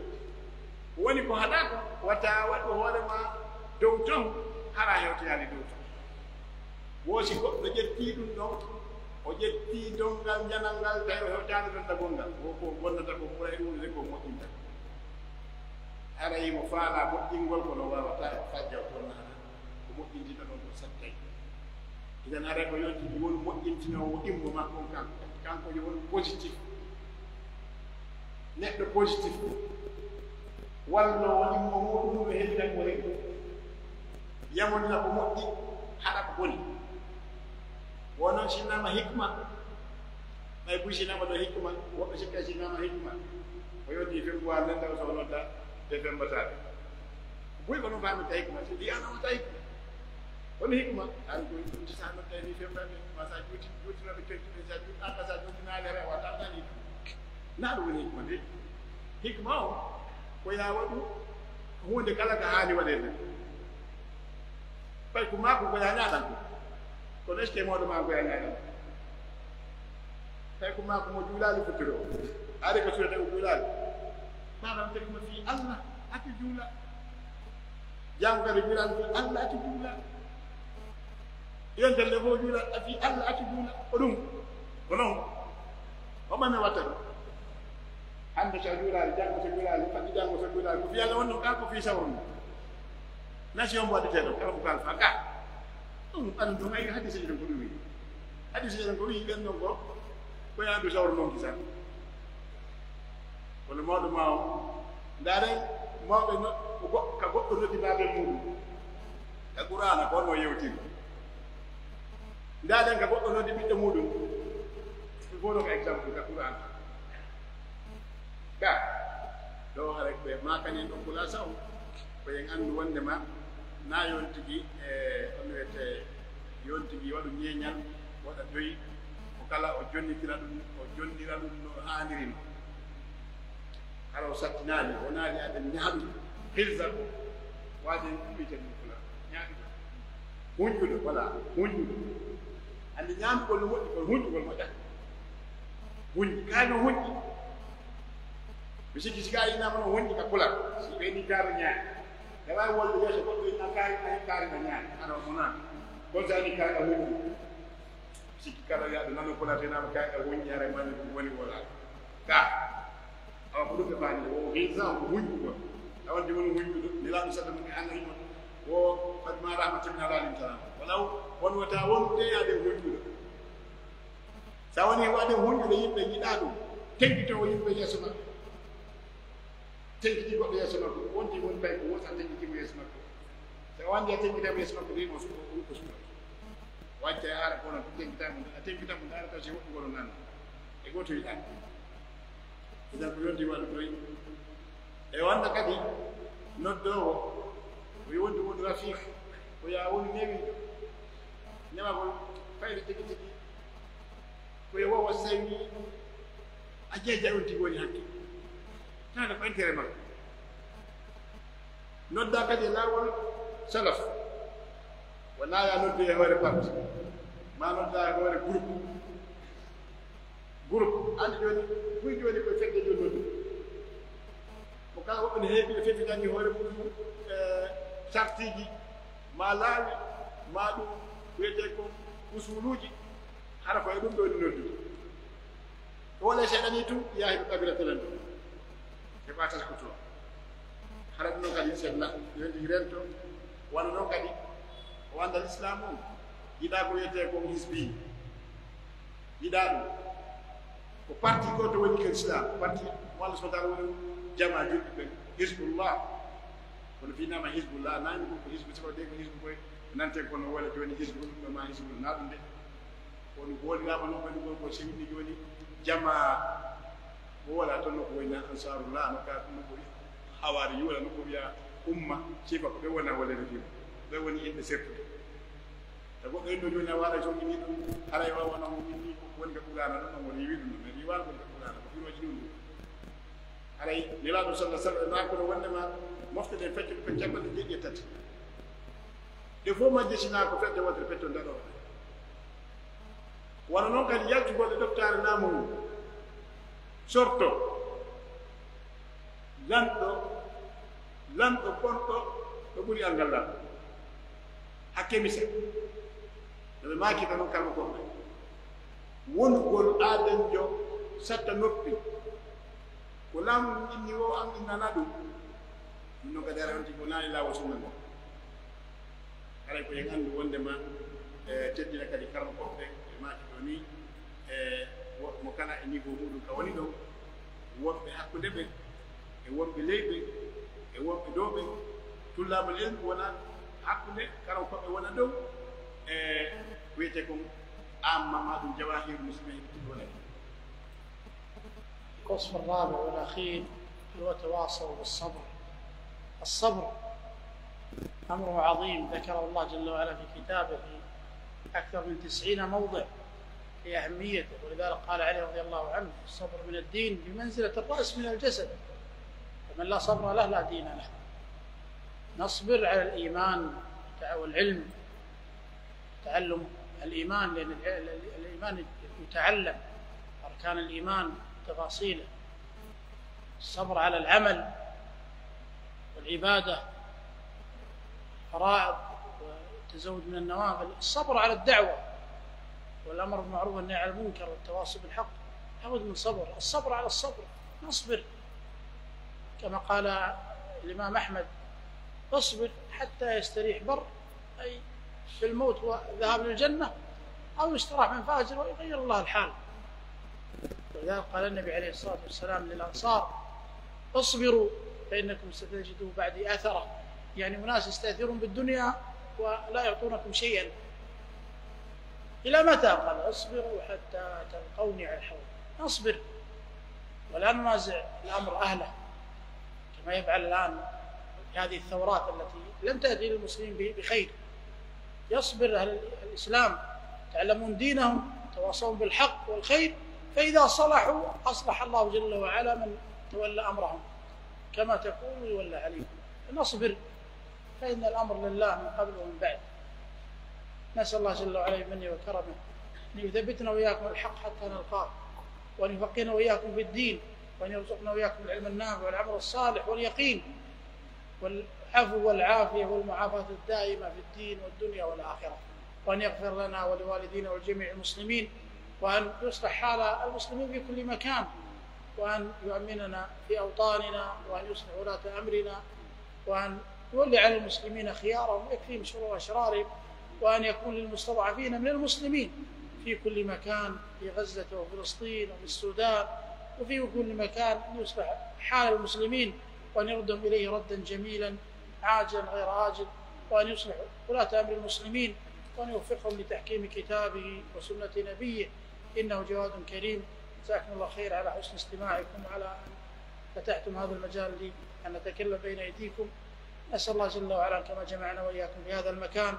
Ko woni ko haɗaa ko, wata waɗu hoore maa dow ton, hara hewtoyaali dow ton. Wo si goɗɗo ƴettii ɗum ɗon, o ƴettii donngal njanal ngal, tawi o hewtaani dondagol ngal. Wo ko bonnata ko ɓura e ɗuuɗude ko moƴƴinta. Haray mo faalaa moƴƴingol, kono waawataa e fajja o tonnaa. Ko moƴƴintinta ɗon ko sattay. Idan haray ko yonti won moƴƴintinoowo ɗimmo makko on kanko. Kanko yo won positif. Neɗɗo positif ko walloowo ɗimmo muuɗum no heɓira ko heɓi. Yamonira ko moƴƴi, haɗa ko boni. Wo non sinnaama hikma. Ɓay buy sinnaama ɗo hikma, woɓɓe sikka sinnaama hikma. O yonti fembuwaar nden taw so nodda te fembataaɓe. Buy ko non faami ta hikma, si di an on ta hikma. Kono hikma, an ko ɗum si sa nodda ni fembataaɓe, ma sa juuti, juutinoɓe teŋtuɓe, sa juuti, an ka sa juutinaali hara, wa tan nani. Na ɗum woni hikma de. Hikma o, ko ya waɗu huunde kala ka haani waɗeede. Ɓay ko maaku ko ya ñaaɗan ko. Kono est-ce que mawɗo maa ko ya ñaaɗan? Ɓay ko maaku mo juulaali futtiro. Ari ko surata o juulaali. Maanaam te ko fii Allah ati juula. Jaamu kadi juulaali fii Allah ati juula. Yontere nde fof juula fii Allah ati juula. Ko ɗum. Ko non. O mami watta ɗum. Hannde so a juulaali, janngo so juulaali, fadde janngo so juulaali, ko fii Allah wonno ka, ko fii sawru ndu. Nation mo waɗetee ɗo, kala ko kalfa ka. Ɗum, ɓandu ɗum, ay, hadise ɗum ko ɗum wi'i. Hadise ɗum ko wi'i, ɓen ɗon ko, ko yaadu sawru non kisan. Kono mawɗo ma o, ndaaren mawɓe no, ko go-, ka goɗɗo noddi baabe muɗum. Ka Qur'aana, ko honno yewtiri. Ndaaren ka goɗɗo noddi ɓiɗɗo muɗum. Ɗum fof no ka exemple ka Qur'aana. Ka, ɗo hara ɓe maakani en ɗon kulaasa on, ko en anndu wonndema na yontigi, e, on wiyete yontigi waɗu ñeeñal, waɗa doy, ko kala o jonnitira ɗum, o jonnira ɗum no haaniri non. Hara o sattinaali, o naali aden ñaaɗude, hirsa ko, waaden ɗum wiyeten ɗum kula, ñaaɗude. Hunƴuɗo, voilà, hunƴuɗo. Anndi ñaamugol no moƴƴi, kono hunƴugol moƴƴata. Hunƴi, kaari no hunƴi. Mi sikki si kaari inaama no hunƴi ka kulal. Si ɓeydi kaari ñaami. Ɓe waawi wolde yeeso goɗɗo ina kaari, ayi kaari no ñaami. Hara o monaano. Kono si ani kaari no hunƴi. Sikki kala wi'aaɗo nano kulal te inaama kaari no hunƴi, hara mani ɗum woni wala. Ka. Awa ko ɗum ɓe faami, wo hinsa ko hunƴugol. Tawande woni hunƴuɗo, Nelaaɗo sallallahu alaihi wasallam, wo qad ma rahmatin min Allah lin salam. Walaw won wata won ɓeyaade hunƴuɗo. Sa woni waade hunƴuɗo yimɓe yiɗaa ɗum, tenkito o yimɓe yeeso maɓɓe. Tenkiti goɗɗo yeeso makko, wonti won kay ko wota tenkiti mo yeeso makko. Sa wandi a tenkita mo yeeso makko, de mo suko, ko suko. Wacca e ara kono tenkita mo, a tenkita mo, ara taw si woɗɗu goɗɗo nan. E goto yiɗaa. Idan ko yonti waɗude e wonde kadi noddoowo, ko yonti woni rafiq, ko yaa woni newiiɗo. Newagol fayde tigi tigi, ko e wowo sewi, a jeeja on tigi woni hakke. Tana ko intérêt makko. Noddaa kadi e laawol salaf. Wonaa yaa noddu e hoore parti, maa noddaa e hoore groupe. Groupe, anndi jooni, buy jooni koye fedde jooni noddu. Mo kala woɓɓe ne heewi e fefitani hoore mum, e sartiiji, maa laawi, maa ɗum wiyetee ko usuluuji, hara ko e ɗum ɗo woni noddude. Ko wona seeɗa nii tun, yahi ɓe ɓabira telen ɗo. Ɓe ɓaatata ko toon. Hara ɗum noon kadi seeɗa, yonti rento, Wano non kadi, o annda Lislaamu on, yiɗaa ko wiyetee kon hisbi, yiɗaa ɗum. Ko parti gooto woni ka Lislaam, parti mo Allah subhanahu wa ta'ala woni jamaa julɓe ɓen, Hizbullah. Kono fii nama Hizbullah, naani ɗum ko hisbu, siko de ko hisbu koy, nante kono wala jooni hisbu, ɗum ma hisbu, na ɗum de. Kono ko woni nama non, woni ko, ko sewinde jooni jamaa, ko wala ton no ko woni Ansaarullah, no ka ɗum no ko wi'a Hawaariyuuna, no ko wi'a umma, sifa ko ɓe wona wala refima. Ɓe woni yimɓe seppude. Te goɗɗo en ɗo jooni a waaray so inni ɗum, haray o wona mo inni ko woni ka Qur'aana ɗum, no mo riiwi ɗum, no mi riiwaano woni ka Qur'aana, ko firooji ɗum ɗum. Haray Nelaaɗo sallallahu alaihi wasallam, maa kono wonde ma mofte ɗen fecce ko capanɗe jeeɗiɗi e tati. Ɗe fof majje sinaa ko fedde wootere petton daɗo. Wano non kadi yaltugol e ɗoftaare laamu ngun, sorto lanɗo, lanɗo bonɗo ɗo ɓuri angal laamu. Hakke misa. No ɓe maakirta non kalma ko ɓe. Wonugol aadanjo satta noppi. Ko laamu ngun inni wo, an innana ɗum. Ɗum non kadi ara on tigi wonaali laawol sunna ngon. Haray ko en anndu wondema, e, teddina kadi karamokooɓe ɓen, ɓe maaki ɗo ni, e, wo-, mo kala e niveau muɗum ka woni ɗon, wonɓe hakkunde ɓen, e wonɓe ley ɓen, e wonɓe dow ɓen, tullaabul ilmi wona hakkunde, karamokooɓe wona dow, e, wiyetee kon amma, ma ɗum jawaahiru muslimin heɓitiiɗo wona ɗum. الوصف الرابع والأخير: وتواصوا بالصبر. الصبر أمر عظيم ذكره الله جل وعلا في كتابه في أكثر من تسعين موضع لأهميته، ولذلك قال علي رضي الله عنه: "الصبر من الدين بمنزلة الرأس من الجسد، فمن لا صبر له لا دين له". نصبر على الإيمان والعلم، تعلم الإيمان، لأن ال-، ال-، الإيمان يتعلم، أركان الإيمان، تفاصيله، الصبر على العمل والعبادة، فرائض وتزود من النوافل، الصبر على الدعوة والأمر بالمعروف والنهي عن المنكر والتواصي بالحق، لابد من صبر، الصبر على الصبر، نصبر. كما قال الإمام أحمد: "اصبر حتى يستريح بر"، أي في الموت والذهاب للجنة، أو يستراح من فاجر ويغير الله الحال. ولذلك قال النبي عليه الصلاة والسلام للأنصار: "اصبروا فإنكم ستجدوا بعدي أثرة"، يعني أناس يستأثرون بالدنيا ولا يعطونكم شيئا. "إلى متى؟" قال: "اصبروا حتى تلقوني على الحوض". نصبر ولا ننازع الأمر أهله. كما يفعل الآن هذه الثورات التي لم تأتي للمسلمين ب-، بخير. يصبر أهل ال-، الإسلام، يتعلمون دينهم، يتواصون بالحق والخير، فإذا صلحوا أصلح الله جل وعلا من تولى أمرهم، كما تقول يولى عليكم. فنصبر، فإن الأمر لله من قبل ومن بعد. نسأل الله جل وعلا بمنه وكرمه أن يثبتنا وإياكم على الحق حتى نلقاه، وأن يفقهنا وإياكم في الدين، وأن يرزقنا وإياكم العلم النافع والعمل الصالح واليقين والعفو والعافية والمعافاة الدائمة في الدين والدنيا والآخرة، وأن يغفر لنا ولوالدينا ولجميع المسلمين، وأن يصلح حال المسلمين في كل مكان، وأن يؤمننا في أوطاننا، وأن يصلح ولاة أمرنا، وأن يولي على المسلمين خيارهم ويكفيهم شرور أشرارهم، وأن يكون للمستضعفين من المسلمين في كل مكان، في غزة وفلسطين وفي السودان وفي كل مكان، أن يصلح حال المسلمين وأن يردهم إليه ردا جميلا عاجلا غير آجل، وأن يصلح ولاة أمر المسلمين وأن يوفقهم لتحكيم كتابه وسنة نبيه، إنه جواد كريم. جزاكم الله خير على حسن استماعكم وعلى أن فتحتم هذا المجال لي أن أتكلم بين أيديكم. نسأل الله جل وعلا كما جمعنا وإياكم في هذا المكان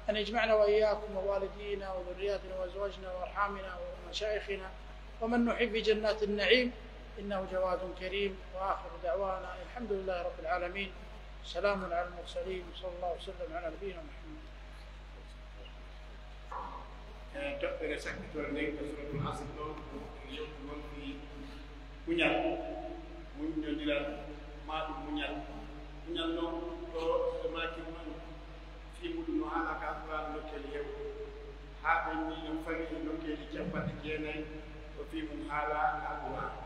أن يجمعنا وإياكم ووالدينا وذرياتنا وأزواجنا وأرحامنا ومشايخنا ومن نحب في جنات النعيم، إنه جواد كريم. وآخر دعوانا الحمد لله رب العالمين. سلام على المرسلين، وصلى الله وسلم على نبينا محمد. E toɓɓere sakkitore nden ka Suratul Asr ɗon, ko yewtu won fii muñal, muññondiral, maa ɗum muñal. Muñal non, ɗo e maaki man, fii muɗum no haala ka Alqur'aana nokkeeli hewɗe. Haa ɓenni en fawi e nokkeeli capanɗe jeenay, ko fii mum haala ka Alqur'aana.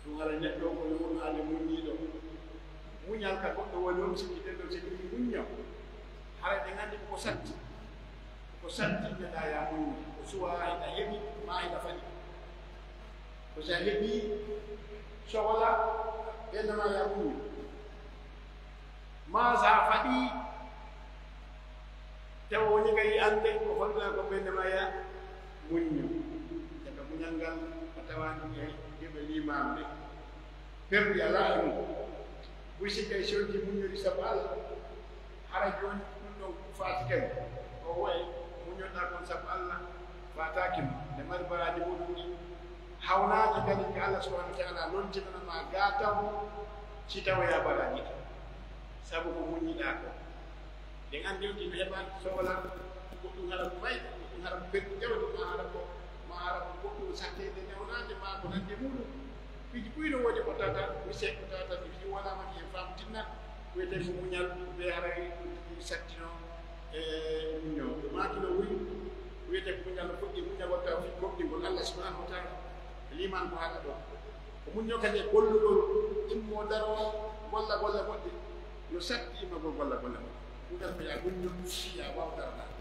Ɗum haray neɗɗo ko yo wonu hannde muññiiɗo. Muñal ka goɗɗo woni on, sikkiten ɗon, si ɗum muñño, Haray ɗen anndi ko ko satti. Ko satti, neɗɗa ya muññi. Ko suwaa hiɗa heɓi, maa hiɗa faɗi. Ko si a heɓii sohla, ɓen ma ya muññi. Maa si a faɗii, tawa woni ka yi'ande, ko fotnaa ko ɓen ma ya muññi. Daga muñal ngal, a tawani e geɓe liimaan ɓe. Perdi alaa e mum. Buy si kay si on ti muññori sabu Alla, hara jooni ɗum ɗon faati kadi. O wayi muññoɗaa kon sabu Alla, faataaki ma. Nde mari baraaji muɗum ɗi. Hawnaaji kadi ka Alla subhanahu wa ta'ala lontinana ma gaatan si tawoya baraaji ɗi. Sabu ko muññiɗaa ko. Ɗen anndi on tino heɓa sohla, goɗɗum hara ko mayde, goɗɗum hara ko perdi jawdi, ma hara ko, ma hara ko goɗɗum satteende newnaande, ma ko nandi e muɗum. Piiji buy no woodi ko tata, mi seeɗa tata, mi fii wala ma ki en faamu tinna, ko wiyetee ko muñal, ko bee haray ɗum tigi sattino, e muñño. Maa kino wuri, ko wiyetee ko muñal no fuɗɗi, muñal watta fii gomɗingol Allah subhanahu wa ta'ala. Liimaan ko haala ɗo. Ko muñño kadi e gollugol, immo daroo, golla golle moƴƴe. No satti immagol golla golle moƴƴe. Ɗum kadi ko ya muñño, fii ya waaw daranaade.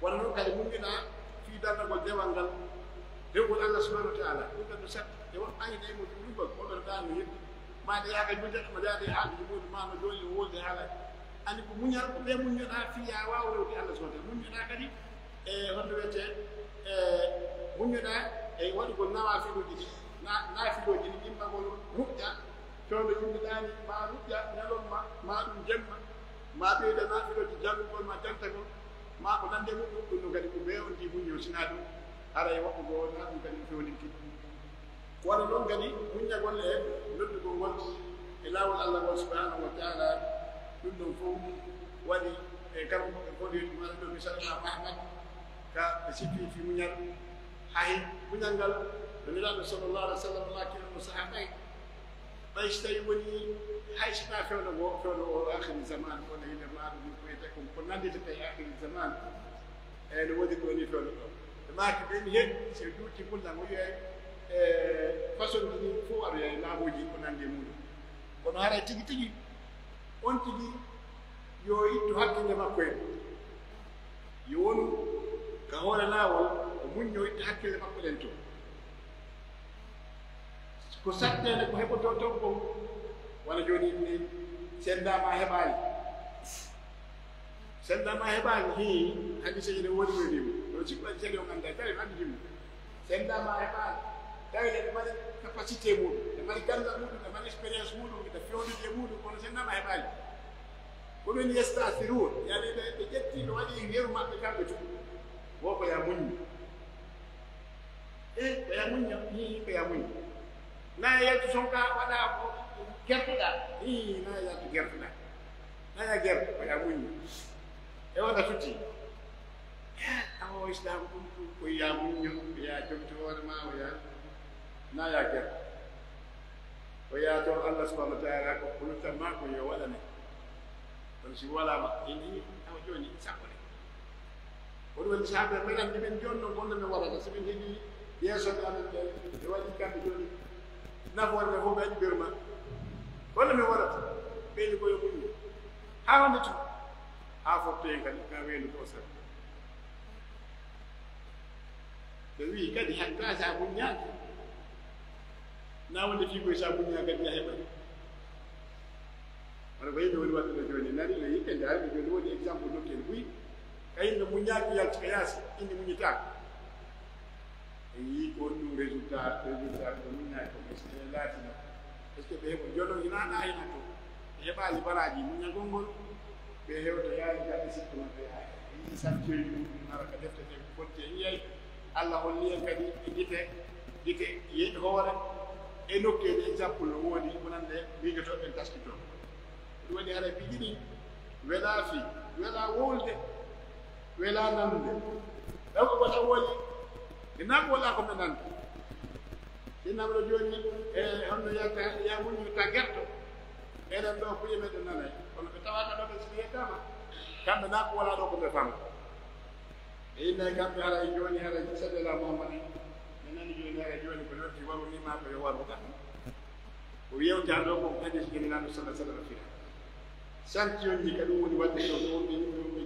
Wano non kadi muññuɗaa fii darnagol dewal ngal, dewgol Allah subhanahu wa ta'ala. Ɗum kadi no satti, e woɓɓe añi ɗe mo juulugol, woɓɓe no ɗaano yeddi. Ma ɗe yaaka juulde, ma ɗe yaade haalde muuɗum, ma no jooli o wolde haala. Ani ko muñal, ko ɓe muññuɗaa fii ya waaw rewde Allah subhanahu wa ta'ala. Muññuɗaa kadi e honno wiyetee, e muññuɗaa e waɗugol nawaafiluuji ɗi, na-, naafilooji ɗi, immagol ruƴƴa, fewndo yimɓe ɗaani, maa ruƴƴa ñalorma, maa ɗum jemma, maa ɓeyda naafilooji janngugol, maa jantagol, maa ko nandi e muɗum, ɗum ɗum kadi ko ɓe on tii muññi o, sinaa ɗum, haray woɓɓe goo, naa ɗum kadi no fewndinki. Wano non kadi, muññagol e noddugol ngol e laawol Allah ngol subhanahu wa ta'ala, ɗum ɗon fow waɗi e kanko e fodde ɗum. Aɗa ɗo misal Imam Ahmad ka ɓe sifii fi muñal. Hay muñal ngal, no Nelaaɗo sallallahu alaihi wa sallam laakino no sahaaba en. Ɓay si tawii woni hay si naa fewndo ngo, fewndo o aakhiri zaman, wona hinde maaɗo ɗum ko wiyetee kon ko nannditata e aakhiri zaman. Eey, no woodi ko woni fewndo ɗo. Ɓe maaki ɓe mi heɗi, si o juuti mulla mo wi'ay, e, façon ji ɗin fow aroyay laamuuji ko nanndi e muuɗum. Kono haray tigi tigi, on tigi yo ittu hakkille makko en. Yo wonu ka hoore laawol, o muñño itta hakkille makko ɗen to. Ko satteende ko heɓotoo ton kon, wano jooni yimɓe senndaama a heɓaali. Senndaama a heɓaali, hii, hadiseeji ne woodi woodi mo. Ɗo sikko hadiseeji on anndaa, tawi mi anndi mo. Senndaama a heɓaali. Tawi eɓe mari capacité muuɗum, ɓe mari gandal muuɗum, ɓe mari expérience muuɗum, ɓe fewndidi e muuɗum, kono senndaama a heɓaali. Ko ɗum yestasiruun, yani ɓe, ɓe ƴetti, ɓe waɗi yeru maɓɓe kamɓe tun. Wo ko ya muññi. Eh, ko ya muñña, hii, ko ya muñña. Na ya yaltu son ka waɗa ko gertuɗa. Hii, na ya yaltu gertuɗa. Na ya gertu, ko ya muñña. E wala tuti. Eh, awo Islam ɗum, ɗum ko ya muñña, ko ya jomti hoore ma, o ya, na ya gertu. O ya to Allah subhanahu wa ta'ala ko kulta ma ko yo waɗane. Kono si wala ma, ini, awa jooni, sakkone. Ko ɗum woni sahaaba men anndi men jooni non, kono men waɗata, si men heɓi yeeso ɓe amen ɓe, ɓe waɗi kamɓe jooni, nafoore ɓe fof ɓe waɗi berma. Kono men waɗata, ɓeyni ko yo muññu. Haa wonde tun, haa fotte en kadi, ka weelu ko sat. Ɓe wi'i kadi, hatta sa muññaaki, na wonde fii koy sa muññaa kadi a heɓay. Wano ko yimɓe woni waɗude jooni, nani no yimɓe ndaari ɓe jooni, woni exemple nokkel buy. Ka yimɓe muññaaki yalti ka yaasi, inni muññitaako. Ɓe yi'i ko honɗum résultat, résultat ko muññaaki ko, mais si ene laatino. Est-ce que ɓe heɓo jono hina na hina to? Ɓe heɓaali baraaji muññagol ngol. Ɓe hewta yaari gaɗa sikko maɓɓe yaari. Ɓe yi'i santiyoji muɗum hara ka defte ɗen ko fonti e yi'ay. Allah holli en kadi e gite, gite ye-, hoore, e nokkeeli exemple no woodi, wonande miijotooɓe en taskitoo. Ɗum waɗi haray piiji ɗin welaa fii, welaa wowlude, welaa nanude. Taw ko wota woli, e nan ko wala ko ɓe nanta. Si namɗo jooni, e honno yalta, ya muñño ta gerto. Enen ɗo kuye meɗen nanay. Kono ɓe tawaaka ɗo ɓe si yettaama. Kamɓe naa ko wala ɗo ko ɓe fama. Ɓe innay kamɓe haray jooni, haray sallallahu Muhammad. Ɓe nani jooni, haray jooni ko noddi waru ni maa ko yo waru ɗan. O yewta ɗo ko hadis Nulaaɗo sallallahu alaihi wasallam fira. Santiyoji ka ɗum woni waɗde ɗo, ko wonɓe yimɓe, wonɓe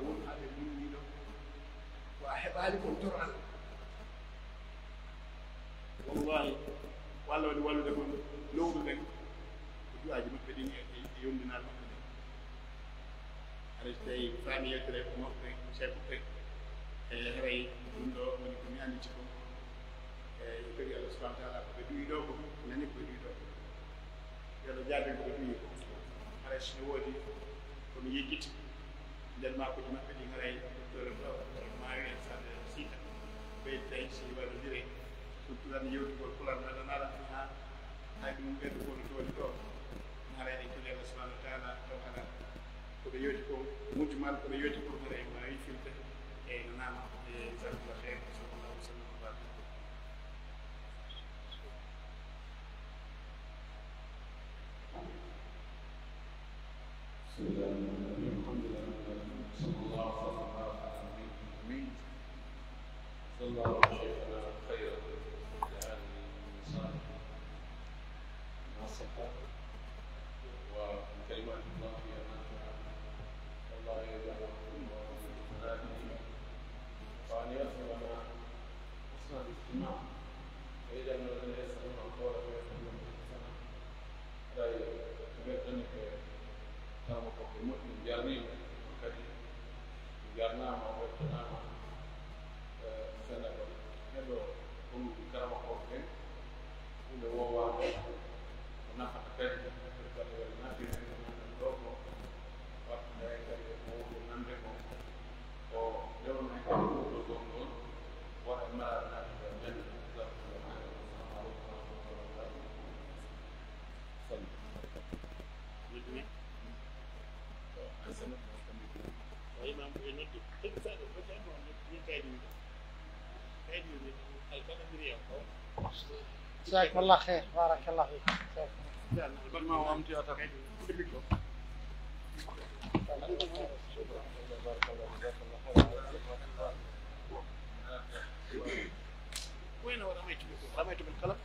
wonu haa ɓe muññii ɗon. Ko a heɓaali kon, toro Allah. Wallahi, ko Allah waɗi wallude kon, lowru ɓen ko du'aaji maɓɓe ɗin e, e, e yondinaare maɓɓe nden. Haray so tawii faami yewtere ko mawɓe ɓen, seeɗa ɓen, e haray ɗum ɗoo woni ko mi annditi kon. E, en torii Allah subhanahu wa taala ko ɓe du'ii ɗoo kon, nani ko ɓe du'ii ɗoo kon. Yo Allah jaabin ko ɓe du'ii kon. Haray si no woodi ko mi yejjiti, nder maakuuji maɓɓe ɗin, haray docteur en ɗoo, maawi en saɗa siita. Ɓeydi tawi si wallondire, surtout tan yewtugol Pulaar, mi waɗanaali ɗum haa hay ɗum ɓeydu ko no tooni ɗoo. Haray en torii Allah subhanahu wa taala, taw haray ko ɓe yewti kon, mujmal ko ɓe yewti kon, haray en waawi filde. E no naama, e jazakumullahu khairan, sallallahu alaihi wa sallam wa baraka. بسم الله الرحمن الرحيم. الحمد لله رب العالمين. صلى الله وسلم وبارك على نبينا محمد. صلى الله على شيخنا خير الخلق وعلى آله وصحبه وسلم. ما صح ومن كلمات الله ما شاء. والله يجعل كل وقت صلاته وأن يرزقنا حسن الاستماع. فإذا الذين يستمعون القول فيتبعون أحسنه. Tawi ɓe weltanii ɓe, tawa ko ɓe moƴƴi, njarnii ɓe, kadi njarnaama, weltanaama, e, Senegal. Neɗɗo konguɗi karamokooɓe ɓen, huunde woowaande, ko nafata kadi, kadi walla nafi, ko nanɗen ɗoo ko, waɗtude kadi e ko wowlude nande ko. Ko nde wonnoo e kadi kuutorgol ngol, wota mara naatde e men. Sallu. Wa imam ko e noddu. Kadi sa ɗo, ko janngo on noddu, min kaydi wiɗo. Kaydi wiɗo, alkana miriya ko. جزاكم الله خير، بارك الله فيك. جزاكم الله. ما هو أمتي أتاكم. وين هو رميت بكم؟ رميت بالقلم؟